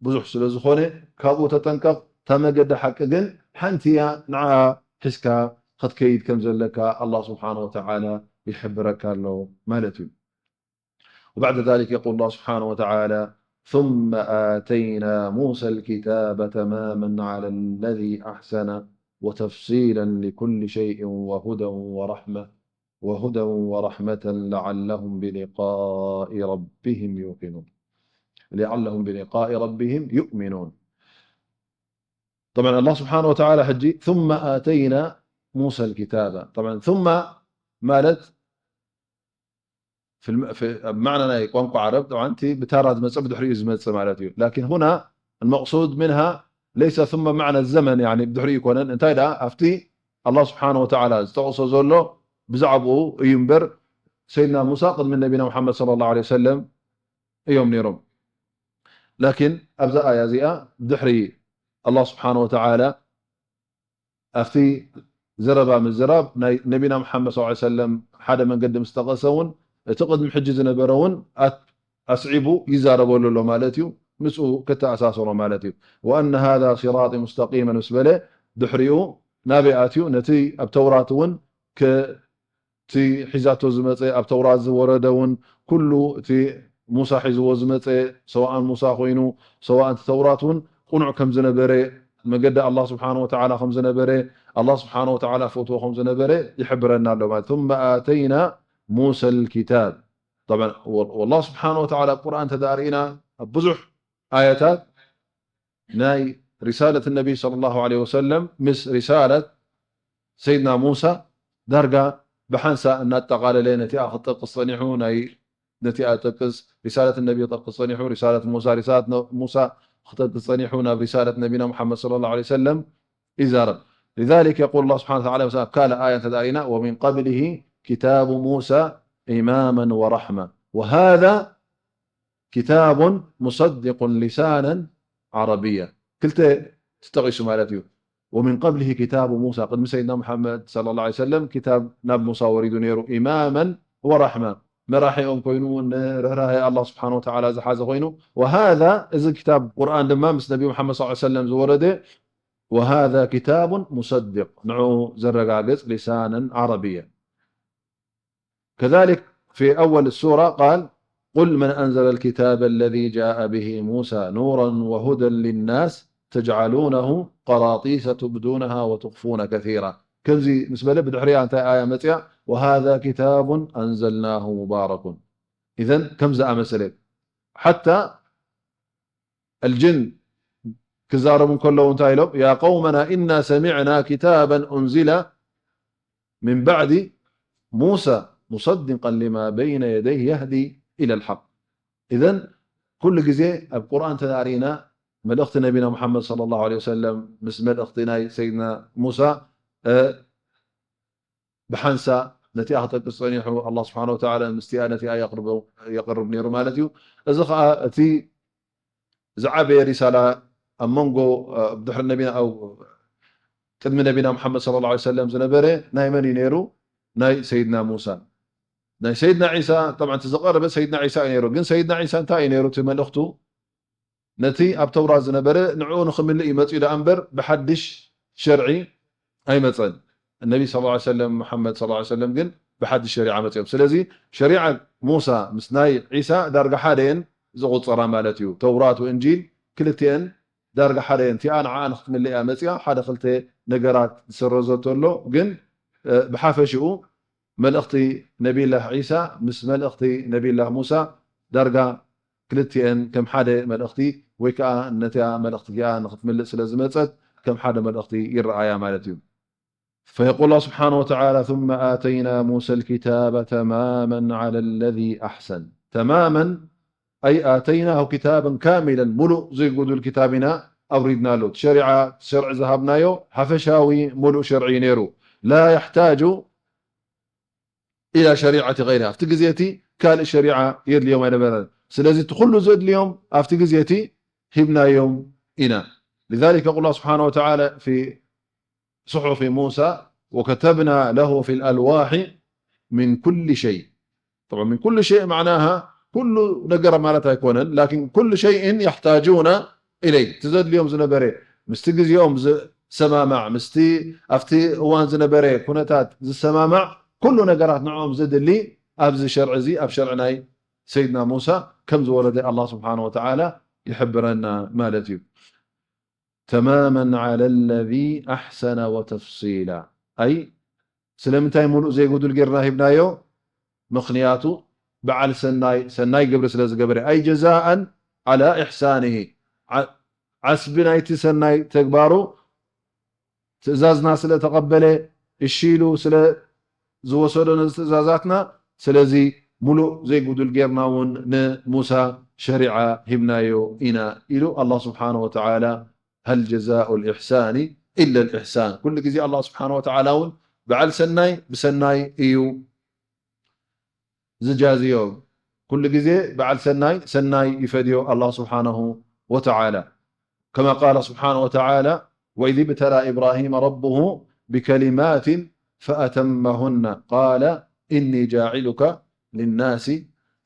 ብዙሕ ስለ ዝኾነ፣ ካብኡ ተጠንቀቕ። እታ መገዲ ሓቂ ግን ሓንቲ እያ፣ ንዓኣ ሒዝካ ክትከይድ ከም ዘለካ ኣላህ ስብሓነ ወተዓላ ይሕብረካ ኣሎ ማለት እዩ። وبعد ذلك يقول الله سبحانه وتعالى: ثم آتينا موسى الكتاب تماما على الذي أحسن وتفصيلا لكل شيء وهدى ورحمة، وهدى ورحمة لعلهم بلقاء ربهم يوقنون. لعلهم بلقاء ربهم يؤمنون. طبعا الله سبحانه وتعالى ሕጂ ثم آتينا موسى الكتاب. طبعا ثم ማለት في الم-، في، ኣብ ማዕና ናይ ቋንቋ ዓረብ طبعا እቲ ብታራ ዝመጽእ ብድሕሪኡ ዝመጽእ ማለት እዩ። لكن هنا المقصود منها ليس ثم معنى الزمن، يعني ብድሕሪኡ ይኮነን። እንታይ ደኣ ኣብቲ ኣላህ ስብሓነ ወተዓላ ዝጠቕሶ ዘሎ ብዛዕባኡ እዩ እምበር፣ ሰይድና ሙሳ ቅድሚ ነቢና ሙሓመድ ሰለላሁ ዐለይሂ ወሰለም እዮም ነይሮም። ላኪን ኣብዛ ኣያ እዚኣ ድሕሪ ኣላህ ስብሓነ ወተዓላ ኣብቲ ዘረባ ምዝራብ ናይ ነቢና መሓመድ ሰለላሁ ዐለይሂ ወሰለም ሓደ መንገዲ ምስ ጠቐሰ እውን፣ እቲ ቅድሚ ሕጂ ዝነበረ እውን ኣት-፣ ኣስዒቡ ይዛረበሉ ኣሎ ማለት እዩ። ምስኡ ክተኣሳሰሮ ማለት እዩ። "ወኣነ ሃዛ ሲራጢ ሙስተቂመን" ምስ በለ፣ ድሕሪኡ ናበይ ኣትዩ? ነቲ ኣብ ተውራት እውን ክ-፣ እቲ ሒዛቶ ዝመፀ፣ ኣብ ተውራት ዝወረደ እውን ኩሉ እቲ ሙሳ ሒዝዎ ዝመፀ፣ ሰዋእን ሙሳ ኮይኑ፣ ሰዋእን እቲ ተውራት እውን ቅኑዕ ከም ዝነበረ፣ መገዲ ኣላህ ስብሓነ ወተዓላ ከም ዝነበረ፣ ኣላህ ስብሓነ ወተዓላ ፈትዎ ከም ዝነበረ ይሕብረና ኣሎ ማለት። ثم آتينا موسى الكتاب። ጠብዓን፣ ወ-፣ ወላህ ስብሓነ ወተዓላ ኣብ ቁርኣን እንተ ደኣ ርኢና፣ ኣብ ብዙሕ ኣያታት ናይ ሪሳለት ነቢ ሰለላሁ ዐለይሂ ወሰለም ምስ ሪሳለት ሰይድና ሙሳ ዳርጋ ብሓንሳ እናጠቓለለ ነቲኣ ክጠቅስ ጸኒሑ፣ ናይ ነቲኣ ጠቅስ ሪሳለት ነቢ ክጠቅስ ጸኒሑ፣ ሪሳለት ሙሳ፣ ሪሳለት ነ-፣ ሙሳ ክጠቅስ ጸኒሑ፣ ናብ ሪሳለት ነቢና ሙሓመድ ሰለላሁ ዐለይሂ ወሰለም ይዛረብ። لذلك يقول الله سبحانه وتعالى፣ مثلا ኣብ ካልእ ኣያ እንተ ደኣ ርኢና፣ ومن قبله كتاب موسى إماما ورحمة وهذا كتاب مصدق لسانا عربيا። ክልተ ተጠቒሱ ማለት እዩ። ومن قبله كتاب موسى፣ ቅድሚ ሰይድና ሙሓመድ ሰለላሁ ዐለይሂ ወሰለም ክታብ ናብ ሙሳ ወሪዱ ነይሩ፣ إماما ورحمة፣ መራሒኦም ኮይኑ፣ ንርህራሄ ኣላህ ስብሓነ ወተዓላ ዝሓዘ ኮይኑ፣ وهذا፣ እዚ ክታብ ቁርኣን ድማ ምስ ነቢ ሙሓመድ ሰለላሁ ዐለይሂ ወሰለም ዝወረደ، وهذا كتاب مصدق، ንዕኡ ዘረጋግጽ، لسانا عربيا። كذلك في أول السورة قال: قل من أنزل الكتاب الذي جاء به موسى نورا وهدى للناس تجعلونه قراطيس تبدونها وتخفون كثيرا. ከምዚ ምስ በለ ብድሕሪኣ እንታይ ኣያ መጽያ? وهذا كتاب أنزلناه مبارك። إذن ከምዚ ኣመሰለ ሓታ الجن ክዛረቡ እንከለዉ እንታይ ኢሎም? يا قومنا إنا سمعنا كتابا أنزل من بعد موسى مصدقا لما بين يديه يهدي إلى الحق. إذن ኩሉ ግዜ ኣብ ቁርኣን ተዳሪና መልእኽቲ ነቢና ሙሓመድ ሰለላሁ ዐለይሂ ወሰለም ምስ መልእኽቲ ናይ ሰይድና ሙሳ፣ እ፣ ብሓንሳ ነቲኣ ክጠቅስ ጸኒሑ፣ ኣላህ ስብሓነ ወተዓላ ምስቲኣ ነቲኣ የቕርቦ-፣ የቕርብ ነይሩ ማለት እዩ። እዚ ኸኣ እቲ ዝዓበየ ሪሳላ ኣብ መንጎ፣ እ፣ ድሕሪ ነቢና፣ ኣብ ቅድሚ ነቢና ሙሓመድ ሰለላሁ ዐለይሂ ወሰለም ዝነበረ ናይ መን እዩ ነይሩ? ናይ ሰይድና ሙሳ። ናይ ሰይድና ዒሳ፣ ጠብዓን እቲ ዝቐረበ ሰይድና ዒሳ እዩ ነይሩ። ግን ሰይድና ዒሳ እንታይ እዩ ነይሩ እቲ መልእኽቱ? ነቲ ኣብ ተውራት ዝነበረ ንዕኡ ንኽምልእ እዩ መጺኡ ደኣ እምበር ብሓድሽ ሸርዒ ኣይመጸን። እነቢ ሰለላሁ ዐለይሂ ወሰለም፣ ሙሓመድ ሰለላሁ ዐለይሂ ወሰለም ግን ብሓድሽ ሸሪዓ መጺኦም። ስለዚ ሸሪዓ ሙሳ ምስ ናይ ዒሳ ዳርጋ ሓደ እየን ዝቑጸራ ማለት እዩ። ተውራት ወእንጂል ክልቲአን ዳርጋ ሓደ እየን። እቲኣ ንዓኣ ንኽትምልእ እያ መጺኣ። ሓደ ክልተ ነገራት ዝሰረዘቶ ኣሎ፣ ግን፣ እ፣ ብሓፈሽኡ መልእኽቲ ነቢላህ ዒሳ ምስ መልእኽቲ ነቢላህ ሙሳ ዳርጋ ክልቲአን ከም ሓደ መልእኽቲ ወይ ከኣ ነታ መልእኽቲ እቲኣ ንኽትምልእ ስለ ዝመጸት ከም ሓደ መልእኽቲ ይረኣያ ማለት እዩ። فيقول الله سبحانه وتعالى: ثم آتينا موسى الكتاب تماما على الذي أحسن. تماما أي آتيناه كتابا كاملا، ሙሉእ ዘይጉዱል ክታብ ኢና ኣውሪድናሉ። እቲ ሸሪዓ፣ ሸርዒ ዝሃብናዮ ሓፈሻዊ ሙሉእ ሸርዒ እዩ ነይሩ። لا يحتاج إلى شريعة غيرها። ኣብቲ ግዜ እቲ ካልእ ሸሪዓ የድልዮም ኣይነበረን። ስለዚ እቲ ኩሉ ዘድልዮም ኣብቲ ግዜ እቲ ሂብናዮም ኢና። لذلك يقول الله سبحانه وتعالى في صحف موسى: وكتبنا له في الألواح من كل شيء. طبعا من كل شيء معناها ኩሉ ነገር ማለት ኣይኮነን፣ لكن كل شيء يحتاجون إليه، እቲ ዘድልዮም ዝነበረ ምስቲ ግዜኦም ዝሰማማዕ፣ ምስቲ ኣብቲ እዋን ዝነበረ ኩነታት ዝሰማማዕ ኩሉ ነገራት ንዕኦም ዘድሊ ኣብዚ ሸርዒ እዚ፣ ኣብ ሸርዒ ናይ ሰይድና ሙሳ ከም ዝወረደ ኣላህ ስብሓነ ወተዓላ ይሕብረና ማለት እዩ። تماما على الذي أحسن وتفصيلا። ኣይ ስለምንታይ ሙሉእ ዘይጉዱል ጌርና ሂብናዮ? ምኽንያቱ በዓል ሰናይ፣ ሰናይ ግብሪ ስለ ዝገበረ። ኣይ ጀዛኣን ዓላ ኢሕሳኒሂ። ዓ-፣ ዓስቢ ናይቲ ሰናይ ተግባሩ ትእዛዝና ስለ ተቐበለ፣ እሺ ኢሉ ስለ ዝወሰዶ ነዚ ትእዛዛትና፣ ስለዚ ሙሉእ ዘይጉዱል ጌርና እውን ንሙሳ ሸሪዓ ሂብናዮ ኢና ኢሉ ኣላህ ስብሓነ ወተዓላ። هل جزاء الإحسان إلا الإحسان። ኩሉ ግዜ ኣላህ ስብሓነ ወተዓላ እውን በዓል ሰናይ ብሰናይ እዩ ዝጃዝዮ። ኩሉ ግዜ በዓል ሰናይ ሰናይ ይፈድዮ ኣላህ ስብሓነሁ ወተዓላ። كما قال سبحانه وتعالى: وإذ ابتلى إبراهيم ربه بكلمات فأتمهن قال إني جاعلك للناس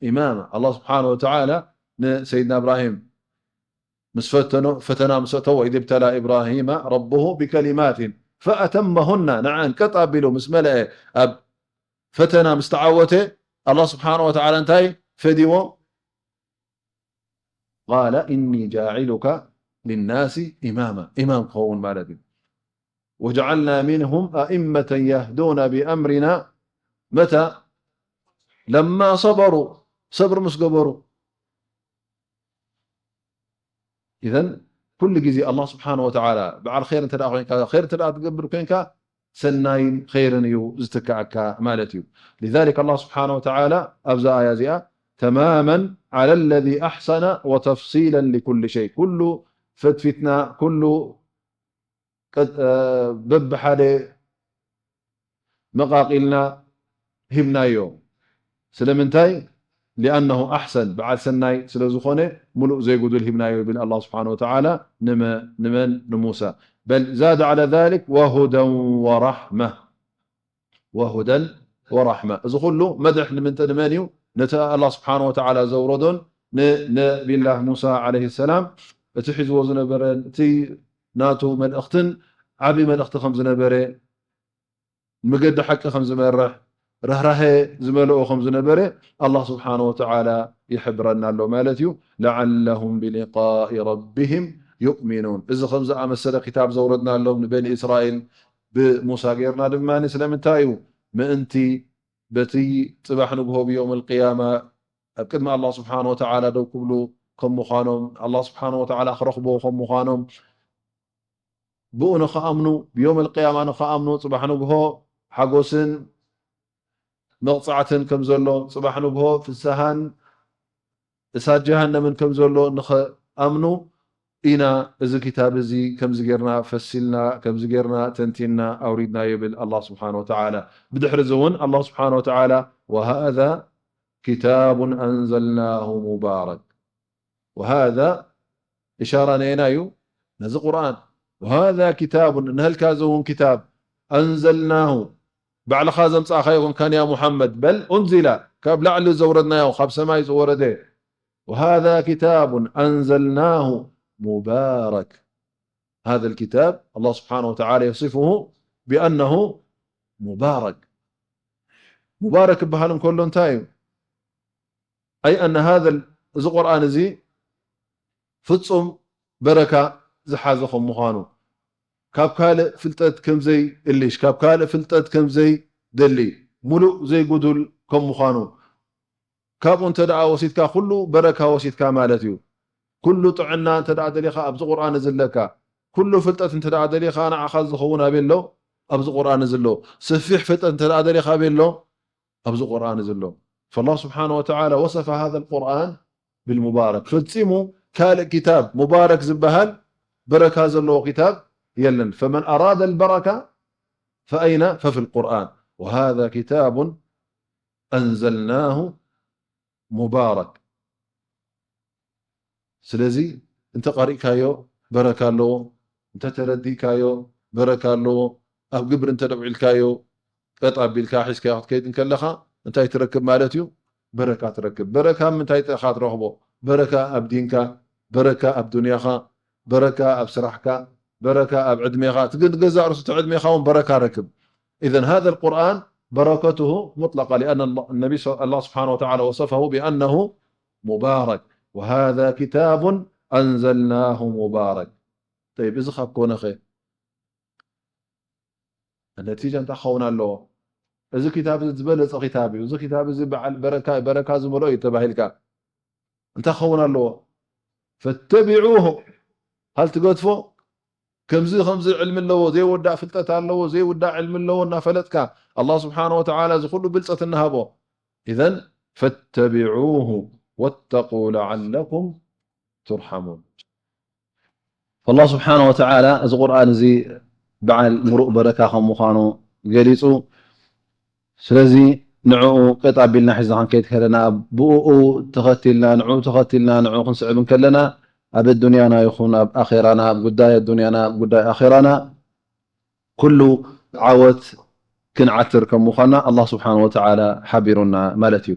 إماما. الله سبحانه وتعالى ንሰይድና እብራሂም ምስ ፈተኖ፣ ፈተና ምስ ኣተዎ، وإذ ابتلى إبراهيم ربه بكلمات فأتمهن፣ ንዓን ቀጥ ኣቢሉ ምስ መለአ፣ ኣብ ፈተና ምስ ተዓወተ፣ ኣላህ ስብሓነ ወተዓላ እንታይ ፈዲዎ? قال إني جاعلك للناس إماما، ኢማም ክኸውን ማለት እዩ። وجعلنا منهم أئمة يهدون بأمرنا، መታ? لما صبروا، ሰብሪ ምስ ገበሩ። ኢዘን ኩሉ ግዜ ኣላህ ስብሓነ ወተዓላ በዓል ኸይር እንተ ደኣ ኮይንካ፣ ኸይር እንተ ደኣ ትገብር ኮይንካ፣ ሰናይን ኸይርን እዩ ዝትክኣካ ማለት እዩ። لذلك ኣላህ ስብሓነ ወተዓላ ኣብዛ ኣያ እዚኣ تماما على الذي أحسن وتفصيلا لكل شيء፣ ኩሉ ፈትፊትና፣ ኩሉ ቀጥ-፣ እ፣ በብሓደ መቓቒልና ሂብናዮ። ስለምንታይ? لأنه أحسن፣ በዓል ሰናይ ስለ ዝኾነ፣ ሙሉእ ዘይጉዱል ሂብናዮ ይብል ኣላህ ስብሓነ ወተዓላ። ንመ-፣ ንመን? ንሙሳ። بل زاد على ذلك وهدى ورحمة، وهدى ورحمة። እዚ ኩሉ መድሕ ንምንተ-፣ ንመን እዩ? ነቲ ኣላህ ስብሓነ ወተዓላ ዘውረዶን ንነቢላህ ሙሳ ዓለይሂ ሰላም እቲ ሒዝዎ ዝነበረን እቲ ናቱ መልእኽትን ዓቢ መልእኽቲ ከም ዝነበረ፣ መገዲ ሓቂ ከም ዝመርሕ፣ ርህራሄ ዝመልኦ ከም ዝነበረ ኣላህ ስብሓነ ወተዓላ ይሕብረና ኣሎ ማለት እዩ። لعلهم بلقاء ربهم يؤمنون። እዚ ከም ዝኣመሰለ ክታብ ዘውረድናሎም ንበኒ እስራኤል ብሙሳ ጌርና ድማ ስለምንታይ እዩ? ምእንቲ በቲ ጽባሕ ንግሆ ብየውም ኣልቅያማ ኣብ ቅድሚ ኣላህ ስብሓነ ወተዓላ ደው ክብሉ ከም ምዃኖም፣ ኣላህ ስብሓነ ወተዓላ ክረኽብዎ ከም ምዃኖም፣ ብኡ ንኽኣምኑ፣ ብዮም ኣልቅያማ ንኽኣምኑ፣ ጽባሕ ንግሆ ሓጎስን መቕጻዕትን ከም ዘሎ፣ ጽባሕ ንግሆ ፍስሃን እሳት ጀሃነምን ከም ዘሎ ንኽኣምኑ ኢና እዚ ክታብ እዚ ከምዚ ጌርና ፈሲልና፣ ከምዚ ጌርና ተንቲንና ኣውሪድና ይብል ኣላህ ስብሓነ ወተዓላ። ብድሕሪ እዚ እውን ኣላህ ስብሓነ ወተዓላ وهذا كتاب أنزلناه مبارك وهذا إشارة ነየናዩ ነዚ ቁርኣን وهذا كتاب ንህልካ እዚ እውን ክታብ أنزلناه ባዕልኻ ዘምጻእካዮ ኮንካን ያ ሙሓመድ በል أنزل ካብ ላዕሊ ዘውረድናዮ ካብ ሰማይ ዝወረደ وهذا كتاب أنزلناه مبارك هذا الكتاب الله سبحانه وتعالى يصفه بأنه مبارك مبارك ይበሃል እንከሎ እንታይ እዩ أي أن هذا እዚ ቁርኣን እዚ ፍጹም በረካ ዝሓዘ ከም ምዃኑ ካብ ካልእ ፍልጠት ከም ዘይእልሽ ካብ ካልእ ፍልጠት ከም ዘይደሊ ሙሉእ ዘይጉዱል ከም ምዃኑ ካብኡ እንተ ደኣ ወሲድካ ኩሉ በረካ ወሲድካ ማለት እዩ። ኩሉ ጥዕና እንተ ደኣ ደሊኻ ኣብዚ ቁርኣን እዚ ኣለካ። ኩሉ ፍልጠት እንተ ደኣ ደሊኻ ንዓኻ ዝኸውን ኣበይ ኣሎ? ኣብዚ ቁርኣን እዚ ኣሎ። ሰፊሕ ፍልጠት እንተ ደኣ ደሊኻ ኣበይ ኣሎ? ኣብዚ ቁርኣን እዚ ኣሎ። فالله سبحانه وتعالى وصف هذا القرآن بالمبارك ፈጺሙ ካልእ ክታብ ሙባረክ ዝበሃል በረካ ዘለዎ ክታብ የለን። فمن أراد البركة فأين؟ ففي القرآن وهذا كتاب أنزلناه مبارك ስለዚ እንተ ቀሪእካዮ በረካ ኣለዎ፣ እንተ ተረዲእካዮ በረካ ኣለዎ፣ ኣብ ግብሪ እንተ ደውዒልካዮ ቀጥ ኣቢልካ ሒዝካዮ ክትከይድ እንከለኻ እንታይ ትረክብ ማለት እዩ? በረካ ትረክብ። በረካ ኣብ ምንታይ ኢኻ ትረኽቦ? በረካ ኣብ ዲንካ፣ በረካ ኣብ ዱንያኻ፣ በረካ ኣብ ስራሕካ፣ በረካ ኣብ ዕድሜኻ፣ እቲ ግን ገዛእ ርእሱ እቲ ዕድሜኻ እውን በረካ ረክብ። إذن هذا القرآن بركته مطلقة لأن الله النبي صلى الله سبحانه وتعالى وصفه بأنه مبارك وهذا كتاب أنزلناه مبارك طيب እዚ ካብ ኮነ ኸ ነቲጃ እንታይ ክኸውን ኣለዎ? እዚ ክታብ እዚ ዝበለጸ ክታብ እዩ። እዚ ክታብ እዚ በዓል በረካ በረካ ዝመልኦ እዩ ተባሂልካ እንታይ ክኸውን ኣለዎ? فاتبعوه هل ትገድፎ ከምዚ ከምዚ ዕልሚ ኣለዎ ዘይወዳእ ፍልጠት ኣለዎ ዘይውዳእ ዕልሚ ኣለዎ እናፈለጥካ ኣላህ ስብሓነ ወተዓላ እዚ ኩሉ ብልፀት እናሃቦ إذن فاتبعوه واتقوا لعلكم ترحمون فالله سبحانه وتعالى እዚ ቁርኣን እዚ በዓል ምሩእ በረካ ከም ምዃኑ ገሊፁ ስለዚ ንዕኡ ቀጥ ኣቢልና ሒዝና ክንከይድ ከለና ብኡ ተኸቲልና ንዕኡ ተኸቲልና ንዕኡ ክንስዕብ እንከለና ኣብ ኣዱንያና ይኹን ኣብ ኣኼራና፣ ኣብ ጉዳይ ኣዱንያና፣ ኣብ ጉዳይ ኣኼራና፣ ኩሉ ዓወት ክንዓትር ከም ምዃንና ኣላህ ስብሓን ወተዓላ ሓቢሩና ማለት እዩ።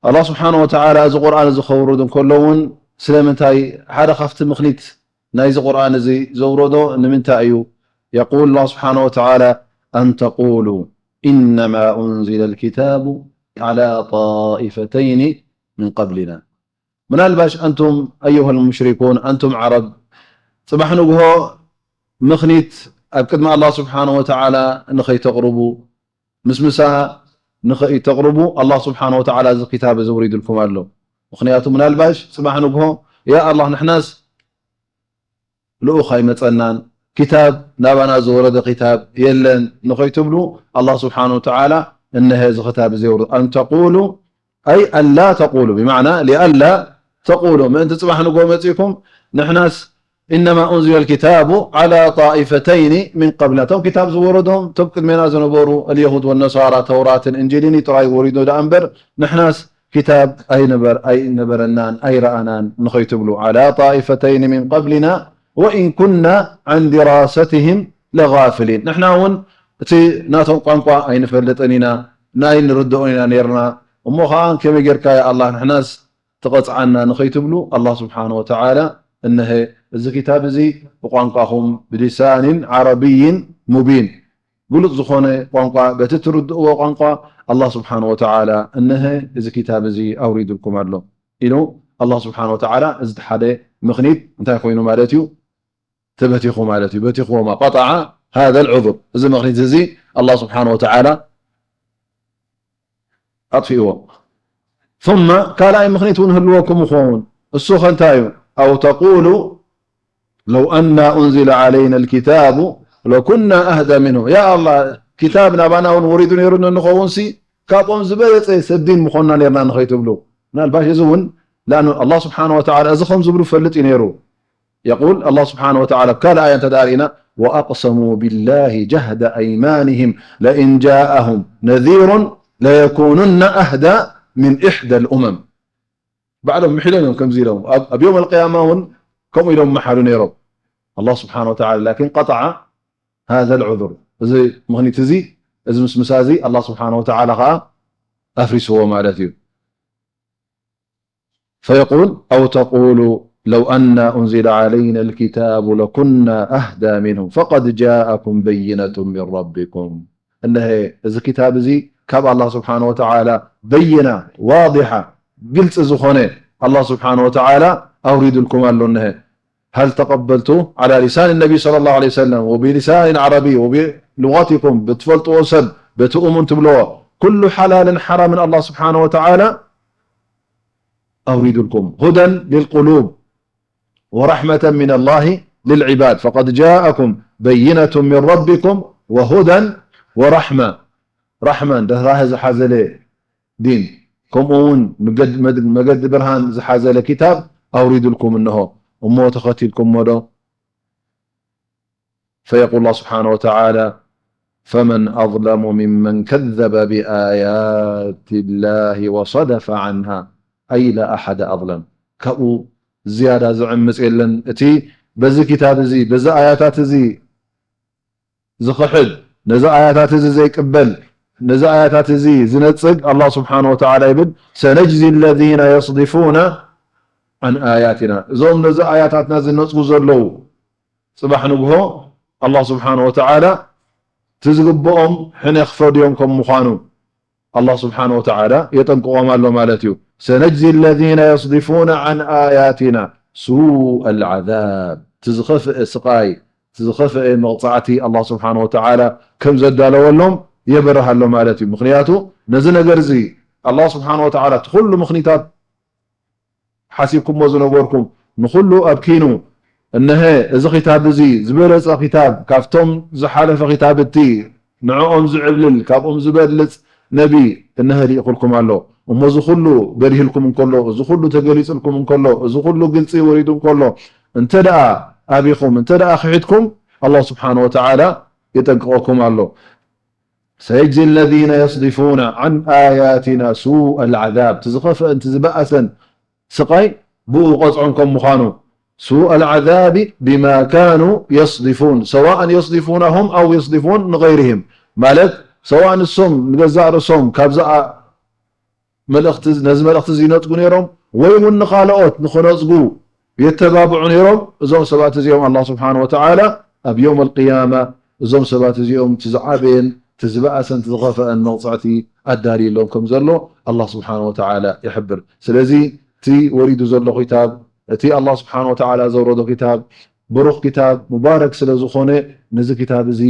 ኣላህ ስብሓን ወተዓላ እዚ ቁርኣን እዚ ከውርድ እንከሎ እውን ስለምንታይ ሓደ ካብቲ ምኽኒት ናይዚ ቁርኣን እዚ ዘውረዶ ንምንታይ እዩ? የቁል ኣላህ ስብሓን ወተዓላ ኣን ተቁሉ ኢነማ ኡንዚለ ልኪታቡ ዓላ ጣኢፈተይኒ ምን ቀብሊና ምናልባሽ ኣንቱም ኣዩሃል ሙሽሪኩን ኣንቱም ዓረብ ጽባሕ ንግሆ ምኽኒት ኣብ ቅድሚ ኣላህ ስብሓን ወተዓላ ንኸይተቕርቡ ምስምሳ ንኸይተቕርቡ ኣላህ ስብሓን ወተዓላ እዚ ክታብ እዚ ውሪድልኩም ኣሎ። ምኽንያቱ ምናልባሽ ጽባሕ ንግሆ ያ ኣላህ ንሕናስ ልኡኽ ኣይመጸናን፣ ክታብ ናባና ዝወረደ ክታብ የለን ንኸይትብሉ ኣላህ ስብሓን ወተዓላ እነሀ እዚ ክታብ እዚ የውርድ። ኣን ተቁሉ ኣይ ኣላ ተቁሉ ብማዕና ሊኣላ ተቁሉ ምእንቲ ጽባሕ ንጎ መጺእኩም ንሕናስ ኢነማ ኡንዚለ ልኪታቡ ዓላ ጣኢፈተይኒ ምን ቀብልና እቶም ክታብ ዝወረዶም እቶም ቅድሜና ዝነበሩ ኣልየሁድ ወነሳራ ተውራትን እንጂልን እዩ ጥራይ ወሪዶ ደኣ እምበር ንሕናስ ክታብ ኣይነበረናን ኣይረኣናን ንኸይትብሉ ዓላ ጣኢፈተይኒ ምን ቀብሊና ወኢን ኩና ዓን ዲራሰትህም ለጋፍሊን ንሕና እውን እቲ ናቶም ቋንቋ ኣይንፈልጥን ኢና ናይ ንርድኦን ኢና ነርና እሞ ኸዓ ከመይ ጌርካ ያ ኣላህ ንሕናስ ትቐጽዓና ንኸይትብሉ ኣላህ ስብሓን ወተዓላ እነሀ እዚ ክታብ እዚ ብቋንቋኹም ብሊሳኒን ዓረብይን ሙቢን ግሉጽ ዝኾነ ቋንቋ በቲ ትርድእዎ ቋንቋ ኣላህ ስብሓን ወተዓላ እነሀ እዚ ክታብ እዚ ኣውሪዱልኩም ኣሎ ኢሉ ኣላህ ስብሓን ወተዓላ እዚ ሓደ ምኽኒት እንታይ ኮይኑ ማለት እዩ ተበቲኹ ማለት እዩ በቲኽዎማ ቀጠዓ ሃذا العذر እዚ ምኽኒት እዚ ኣላህ ስብሓን ወተዓላ ኣጥፊእዎ ثم ካልኣይ ምኽኒት እውን ህልወኩም ይኸውን እሱ ኸ እንታይ እዩ أو تقولوا لو أنا أنزل علينا الكتاب لكنا أهدى منه ያ ኣላህ ክታብ ናባና እውን ወሪዱ ነይሩ እንኸውን ሲ ካብኦም ዝበለፀ ሰብ ዲን ምኾንና ነርና ንኸይትብሉ ምናልባሽ እዚ እውን لأنه الله سبحانه وتعالى እዚ ከም ዝብሉ ፈልጥ እዩ ነይሩ يقول الله سبحانه وتعالى بكال آية تدارينا وأقسموا بالله جهد أيمانهم لئن جاءهم نذير ليكونن أهدى من إحدى الأمم بعدهم محلين يوم كم زيلهم أب يوم القيامة ون كم إلهم محلون يا رب الله سبحانه وتعالى لكن قطع هذا العذر زي مغني تزي زي مسمسازي الله سبحانه وتعالى خا أفرس هو مالتي فيقول أو تقولوا لو أنا أنزل علينا الكتاب لكنا أهدى منهم فقد جاءكم بينة من ربكم እነሀ እዚ ክታብ እዚ ካብ ኣላህ ስብሓን ወተዓላ በይና ዋضሓ ግልፂ ዝኾነ ኣላህ ስብሓን ወተዓላ ኣውሪዱልኩም ኣሎ እነሀ هل تقبلتم على لسان النبي صلى الله عليه وسلم وبلسان عربي وبلغتكم ብትፈልጥዎ ሰብ በቲ እሙን ትብልዎ ኩሉ ሓላልን ሓራምን ኣላህ ስብሓን ወተዓላ أورد لكم هدى للقلوب ورحمة من الله للعباد فقد جاءكم بينة من ربكم وهدى ورحمة رحمة ርህራሄ ዝሓዘለ دين ከምኡ እውን መገዲ ብርሃን ዝሓዘለ كتاب أورد لكم እነሆ እሞ ተኸቲልኩሞ ዶ فيقول الله سبحانه وتعالى فمن أظلم ممن كذب بآيات الله وصدف عنها أي لا أحد أظلم ካብኡ ዝያዳ ዝዕምፅ የለን እቲ በዚ ክታብ እዚ በዚ ኣያታት እዚ ዝኽሕድ ነዚ ኣያታት እዚ ዘይቅበል ነዚ ኣያታት እዚ ዝነፅግ ኣላህ ስብሓን ወተዓላ ይብል سنجزي الذين يصدفون عن آياتنا እዞም ነዚ ኣያታትና ዝነፅጉ ዘለዉ ፅባሕ ንግሆ ኣላህ ስብሓን ወተዓላ ትዝግብኦም ሕነ ክፈድዮም ከም ምዃኑ ኣላህ ስብሓን ወተዓላ የጠንቅቖም ኣሎ ማለት እዩ سنجزي الذين يصدفون عن آياتنا سوء العذاب ትዝኸፍአ ስቃይ ትዝኸፍአ መቕፃዕቲ ኣላህ ስብሓን ወተዓላ ከም ዘዳለወሎም የበርህ ኣሎ ማለት እዩ ምኽንያቱ ነዚ ነገር እዚ ኣላህ ስብሓን ወተዓላ እቲ ኩሉ ምኽኒታት ሓሲብኩሞ ዝነበርኩም ንኹሉ ኣብኪኑ እነሀ እዚ ክታብ እዚ ዝበለፀ ክታብ ካብቶም ዝሓለፈ ክታብቲ ንዕኦም ዝዕብልል ካብኦም ዝበልፅ ነቢ እነሀ ልኢኹልኩም ኣሎ እሞ እዚ ኩሉ በሪህልኩም እንከሎ እዚ ኩሉ ተገሊፅልኩም እንከሎ እዚ ኩሉ ግልፂ ወሪዱ እንከሎ እንተ ደኣ ኣቢኹም እንተ ደኣ ክሒድኩም ኣላህ ስብሓን ወተዓላ የጠንቅቐኩም ኣሎ سيجزي الذين يصدفون عن آياتنا سوء العذاب እቲ ዝኸፍአን እቲ ዝበኣሰን ስቓይ ብኡ ቐፅዖም ከም ምዃኑ سوء العذاب بما كانوا يصدفون، سواء يصدفونهم أو يصدفون لغيرهم، ማለት ሰዋእ ንሶም ንገዛእ ርእሶም ካብዛ መልእኽቲ፣ ነዚ መልእኽቲ እዚ ይነጽጉ ነይሮም፣ ወይ እውን ንኻልኦት ንኽነጽጉ የተባብዑ ነይሮም። እዞም ሰባት እዚኦም ኣላህ ስብሓነ ወተዓላ ኣብ የውም ኣልቅያማ እዞም ሰባት እዚኦም እቲ ዝዓበየን እቲ ዝበኣሰን እቲ ዝኸፈአን መቕጻዕቲ ኣዳልዩሎም ከም ዘሎ ኣላህ ስብሓነ ወተዓላ ይሕብር። ስለዚ እቲ ወሪዱ ዘሎ ኪታብ፣ እቲ ኣላህ ስብሓነ ወተዓላ ዘውረዶ ኪታብ ብሩኽ ኪታብ ሙባረክ ስለ ዝኾነ፣ ነዚ ኪታብ እዚ፣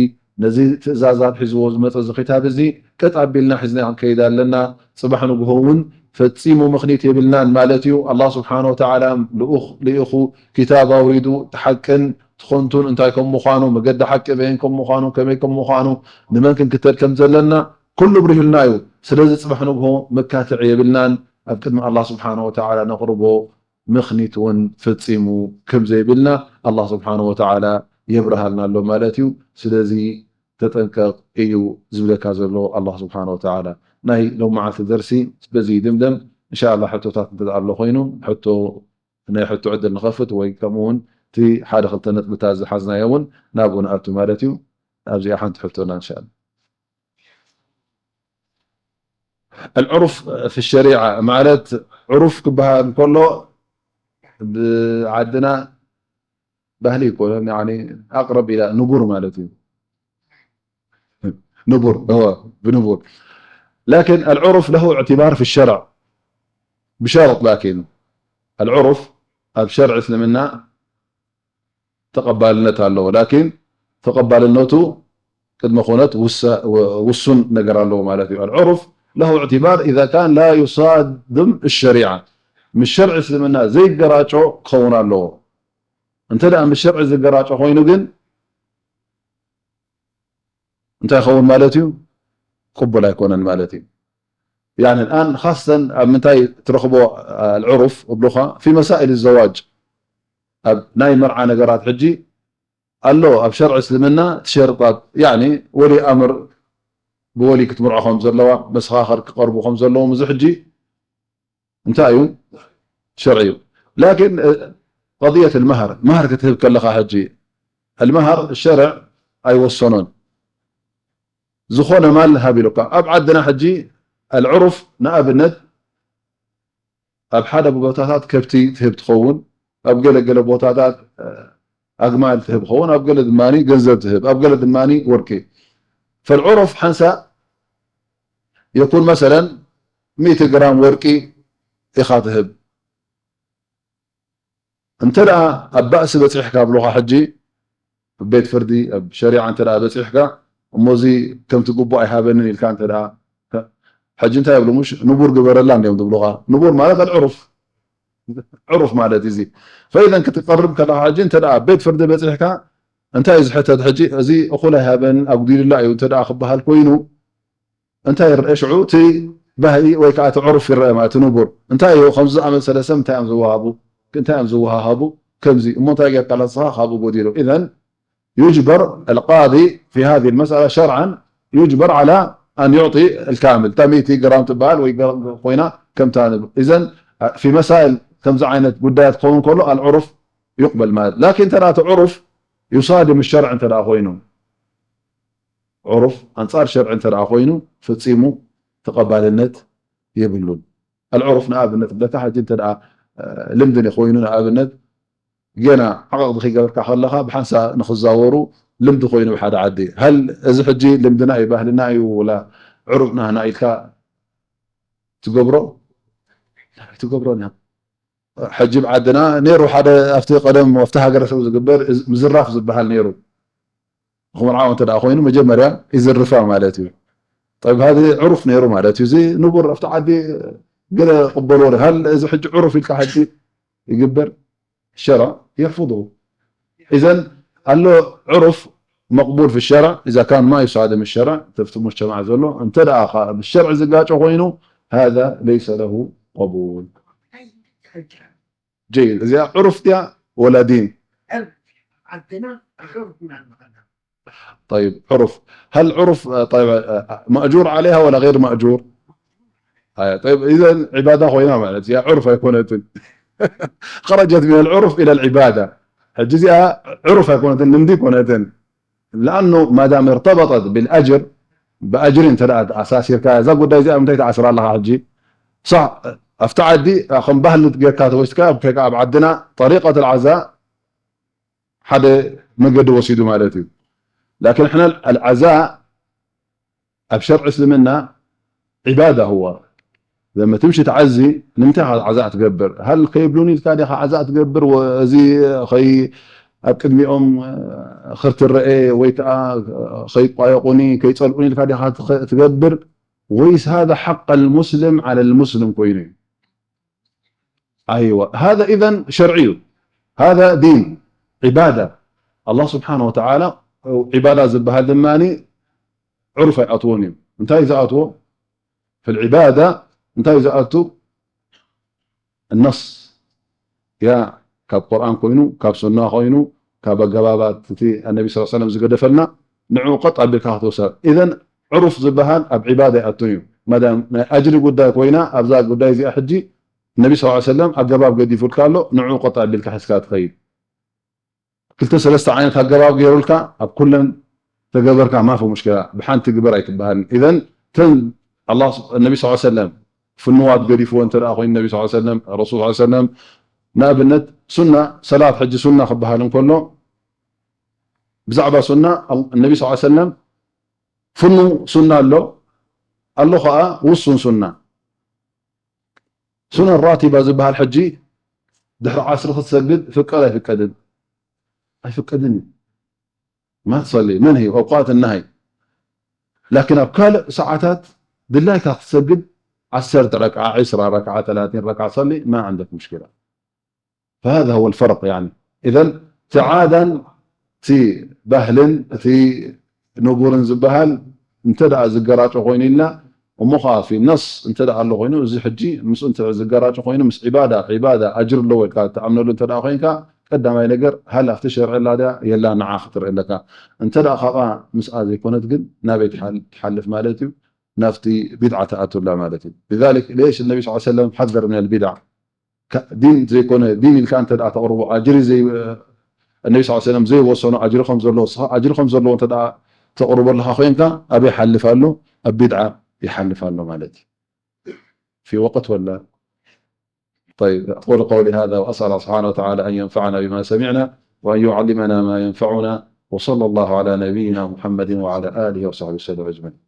ነዚ ትእዛዛት ሒዝዎ ዝመጸ እዚ ኪታብ እዚ ቀጥ ኣቢልና ሒዝና ክንከይድ ኣለና። ጽባሕ ንግሆ እውን ፈጺሙ ምኽኒት የብልናን ማለት እዩ። ኣላህ ስብሓነ ወተዓላ ልኡኽ ልኢኹ ኪታብ ኣውሪዱ፣ እቲ ሓቅን እቲ ኾንቱን እንታይ ከም ምዃኑ፣ መገዲ ሓቂ በየን ከም ምዃኑ፣ ከመይ ከም ምዃኑ፣ ንመን ክንክተል ከም ዘለና ኩሉ ብሪሁልና እዩ። ስለዚ ጽባሕ ንግሆ መካትዒ የብልናን። ኣብ ቅድሚ ኣላህ ስብሓነ ወተዓላ ነቕርቦ ምኽኒት እውን ፈጺሙ ከም ዘይብልና ኣላህ ስብሓነ ወተዓላ የብርሃልና ኣሎ ማለት እዩ። ስለዚ ተጠንቀቕ እዩ ዝብለካ ዘሎ ኣላህ ስብሓነ ወተዓላ። ናይ ሎማዓንቲ ደርሲ በዚ ይድምደም። እንሻ ኣላህ ሕቶታት እንተ ኣሎ ኮይኑ፣ ሕቶ፣ ናይ ሕቶ ዕድል ንኸፍት ወይ ከምኡ እውን እቲ ሓደ ክልተ ነጥብታት ዝሓዝናዮ እውን ናብኡ ንኣቱ ማለት እዩ። ኣብዚኣ ሓንቲ ሕቶና እንሻ ኣላህ። العرف في الشريعة ማለት ዕሩፍ ክበሃል ከሎ ብዓድና ባህሊ ይኮነን፣ ያኒ ኣቅረብ ኢላ ንቡር ማለት እዩ። ንቡር፣ እወ፣ ብንቡር። لكن العرف له اعتبار في الشرع بشرط، لكن العرف ኣብ ሸርዒ እስልምና ተቐባልነት ኣለዎ። ላኪን ተቐባልነቱ ቅድመ ኩነት ውሳ-፣ ው-፣ ውሱን ነገር ኣለዎ ማለት እዩ። العرف له اعتبار إذا كان لا يصادم الشريعة، ምስ ሸርዒ እስልምና ዘይገራጮ ክኸውን ኣለዎ። እንተ ደኣ ምስ ሸርዒ ዝገራጮ ኮይኑ ግን እንታይ ይኸውን ማለት እዩ? ቅቡል ኣይኮነን ማለት እዩ። يعني الآن خاصة ኣብ ምንታይ ትረኽቦ العرف እብሉኻ في مسائل الزواج ኣብ ናይ መርዓ ነገራት ሕጂ ኣሎ ኣብ ሸርዒ እስልምና እቲ ሸርጣት يعني ወሊ ኣምር ብወሊ ክትምርዖ ከም ዘለዋ መሰኻኽር ክቐርቡ ከም ዘለዎም እዚ ሕጂ እንታይ እዩ ሸርዒ እዩ። لكن قضية المهر، መህር ክትህብ ከለኻ ሕጂ المهر ሸርዕ ኣይወሰኖን። ዝኾነ ማል ሃብ ኢሉካ ኣብ ዓድና ሕጂ العرف ንኣብነት ኣብ ሓደ ቦታታት ከብቲ ትህብ ትኸውን፣ ኣብ ገለ ገለ ቦታታት ኣግማል ትህብ ኸውን፣ ኣብ ገለ ድማ ገንዘብ ትህብ፣ ኣብ ገለ ድማ ወርቂ። فالعرف ሓንሳእ يكون مثلا ሚእቲ ግራም ወርቂ ኢኻ ትህብ። እንተ ደኣ ኣብ ባእሲ በጺሕካ ብሉኻ ሕጂ ኣብ ቤት ፍርዲ ኣብ ሸሪዓ እንተ ደኣ በጺሕካ እሞ እዚ ከምቲ ግቡእ ኣይሃበንን ኢልካ እንተ ደኣ ሕጂ እንታይ ይብሉ ምሽ ንቡር ግበረላ እንዲዮም ዝብሉኻ። ንቡር ማለት ኣልዕሩፍ ዕሩፍ ማለት እዚ ፈኢዘን ክትቀርብ ከለኻ ሕጂ እንተ ደኣ ቤት ፍርዲ በጺሕካ እንታይ እዩ ዝሕተት ሕጂ እዚ እኹል ኣይሃበን ኣጉዲሉላ እዩ እንተ ደኣ ክበሃል ኮይኑ እንታይ ይረአ ሽዑ እቲ ባህኢ ወይ ከዓ እቲ ዕሩፍ ይረአ ማለት እቲ ንቡር እንታይ እዩ ከምዚ ዝኣመሰለ ሰብ እንታይ እዮም ዝወሃቡ እንታይ እዮም ዝወሃሃቡ ከምዚ እሞ እንታይ ጌርካ ንስኻ ካብኡ ጎዲሉ إذن يجبر القاضي في هذه المسألة شرعا يجبر على أن يعطي الكامل እታ ሚእቲ ግራም ትበሃል ወይ ኮይና ከምታ إذن في مسائل ከምዚ ዓይነት ጉዳያት ክኸውን ከሎ العرف يقبل ማለት لكن እንተ እቲ ዕሩፍ يصادم الشرع እንተ ኮይኑ ዕሩፍ ኣንጻር ሸርዒ እንተ ኮይኑ ፈጺሙ ተቐባልነት የብሉን። ኣልዕሩፍ ንኣብነት ብለካ ሕጂ እንተ ልምዲ ኮይኑ ንኣብነት ገና ዓቐቕቲ ከይገበርካ ከለኻ ብሓንሳ ንክዛወሩ ልምዲ ኮይኑ ብሓደ ዓዲ ሃል እዚ ሕጂ ልምድና እዩ ባህልና እዩ ወላ ዕሩፍ ናህና ኢልካ ትገብሮ ትገብሮን እያ። ሕጂ ኣብ ዓድና ነይሩ ሓደ ኣብቲ ቀደም ኣብቲ ሃገረሰብ ዝግበር ምዝራፍ ዝበሃል ነይሩ። ንክምርዓው እንተ ደኣ ኮይኑ መጀመርያ ይዝርፋ ማለት እዩ። ጠይብ ሃዚ ዕሩፍ ነይሩ ማለት እዩ። እዚ ንቡር ኣብቲ ዓዲ ገለ ቅበልዎ ዶ? ሃል እዚ ሕጂ ዕሩፍ ኢልካ ሕጂ ይግበር? الشرع يرفضه. إذن ኣሎ ዕሩፍ مقبول في الشرع إذا كان ما يصادم الشرع ተፍቲ ሙጅተማዕ ዘሎ እንተ ደኣ ብሸርዒ ዝጋጮ ኮይኑ هذا ليس له قبول. جيد እዚኣ ዕሩፍ ድያ ወላ ዲን? طيب عرف هل عرف طيب مأجور عليها ولا غير مأجور؟ طيب إذا عبادة ኮይና ማለት እያ ዕሩፍ ኣይኮነትን። خرجت من العرف إلى العبادة. ሕጂ እዚኣ ዕሩፍ ኣይኮነትን፣ ልምዲ ኣይኮነትን። لأنه ما دام ارتبطت بالأجر، ብኣጅሪ እንተ ደኣ ተኣሳሲርካ፣ እዛ ጉዳይ እዚኣ ምንታይ ትኣስራ ኣለኻ ሕጂ? صح፣ ኣብቲ ዓዲ ከም ባህሊ ጌርካ ተወሲድካ፣ ኣብ ዓድና طريقة العزاء ሓደ መገዲ ወሲዱ ማለት እዩ። لكن احنا العزاء ኣብ ሸርዒ እስልምና ዒባዳ هو። ለመ ትምሺ ትዓዚ፣ ንምንታይ ኢኻ ዓዛእ ትገብር? ሃል ከይብሉኒ ኢልካ ዲኻ ዓዛእ ትገብር? ወ-፣ እዚ ኸይ-፣ ኣብ ቅድሚኦም፣ እ፣ ኽርትረኤ ወይ ከኣ ኸይቋየቑኒ፣ ከይጸልኡኒ ኢልካ ዲኻ ትኸ-፣ ትገብር? ወይስ هذا حق المسلم على المسلم ኮይኑ እዩ? ኣይዋ፣ هذا إذن شرعي እዩ። هذا دين، عبادة። ኣላህ ስብሓነሁ ወተዓላ ዒባዳ ዝበሃል ድማ ዕሩፍ ኣይኣትዎን እዩ። እንታይ ዝኣትዎ? في العبادة እንታይ ዝኣቱ? النص። ያ ካብ ቁርኣን ኮይኑ፣ ካብ ሱና ኮይኑ፣ ካብ ኣገባባት እቲ ኣነቢ ሰለላሁ ዐለይሂ ወሰለም ዝገደፈልና፣ ንዕኡ ቀጥ ኣቢልካ ክትወስድ። ኢዘን ዕሩፍ ዝበሃል ኣብ ዒባዳ ይኣቱን እዩ። ማዳም ናይ ኣጅሪ ጉዳይ ኮይና፣ ኣብዛ ጉዳይ እዚኣ ሕጂ ነቢ ሰለላሁ ዐለይሂ ወሰለም ኣገባብ ገዲፉልካ ኣሎ፣ ንዕኡ ቀጥ ኣቢልካ ሒዝካ ትኸይድ። ክልተ ሰለስተ ዓይነት ኣገባብ ገይሩልካ ኣብ ኩለን ተገበርካ ማፊ ሙሽኪላ፣ ብሓንቲ ግበር ኣይትበሃልን። ኢዘን እተን ኣላህ ስብ-፣ ነቢ ሰለላሁ ዐለይሂ ወሰለም ፍኑዋት ገዲፍዎ እንተ ደኣ ኮይኑ፣ ነቢ ሰለላሁ ዐለይሂ ወሰለም፣ ረሱል ሰለላሁ ዐለይሂ ወሰለም፣ ንኣብነት ሱና ሰላት ሕጂ ሱና ክበሃል እንከሎ፣ ብዛዕባ ሱና ኣል-፣ ነቢ ሰለላሁ ዐለይሂ ወሰለም ፍኑው ሱና ኣሎ፣ ኣሎ ኸኣ ውሱን ሱና። ሱነን ራቲባ ዝበሃል ሕጂ ድሕሪ ዓስሪ ክትሰግድ ፍቀድ ኣይፍቀድን? ኣይፍቀድን እዩ። ما تصلي، منهي، أوقات النهي. لكن ኣብ ካልእ ሰዓታት ድላይካ ክትሰግድ ዓሰርተ ረክዓ፣ ዕስራ ረክዓ፣ ተላቲን ረክዓ صلي، ما عندك مشكلة. فهذا هو الفرق يعني. إذن እቲ ዓዳን እቲ ባህልን እቲ ንቡርን ዝበሃል እንተ ደኣ ዝገራጮ ኮይኑ ኢልና፣ እሞ ኸዓ ፊ ነስ እንተ ደኣ ኣሎ ኮይኑ፣ እዚ ሕጂ ምስኡ እንተ ዝገራጮ ኮይኑ፣ ምስ ዒባዳ፣ ዒባዳ ኣጅር ኣለዎ ኢልካ ትኣምነሉ እንተ ደኣ ኮይንካ፣ ቀዳማይ ነገር፣ ሃል ኣብቲ ሸርዒ ኣላ ድያ የላ ንዓ ክትርኢ ኣለካ። እንተ ደኣ ካብኣ ምስኣ ዘይኮነት ግን፣ ናበይ ትሓል-፣ ትሓልፍ ማለት እዩ? ናብቲ ቢድዓ ትኣቱ ኣላ ማለት እዩ። لذلك ليش النبي صلى الله عليه وسلم حذر من البدع؟ ከ-፣ ዲን ዘይኮነ ዲን ኢልካ እንተ ደኣ ተቕርቦ፣ ኣጅሪ ዘይ-፣ ነቢ ስ ሰለም ዘይወሰኖ ኣጅሪ ከም ዘለዎ፣ ንስኻ ኣጅሪ ከም ዘለዎ እንተ ደኣ ተቕርቦ ኣለኻ ኮይንካ፣ ኣበይ ይሓልፍ ኣሎ? ኣብ ቢድዓ ይሓልፍ ኣሎ ማለት እዩ። في وقت ولا؟ طيب، أقول قولي هذا وأسأل الله سبحانه وتعالى أن ينفعنا بما سمعنا وأن يعلمنا ما ينفعنا، وصلى الله على نبينا محمد وعلى آله وصحبه وسلم أجمعين.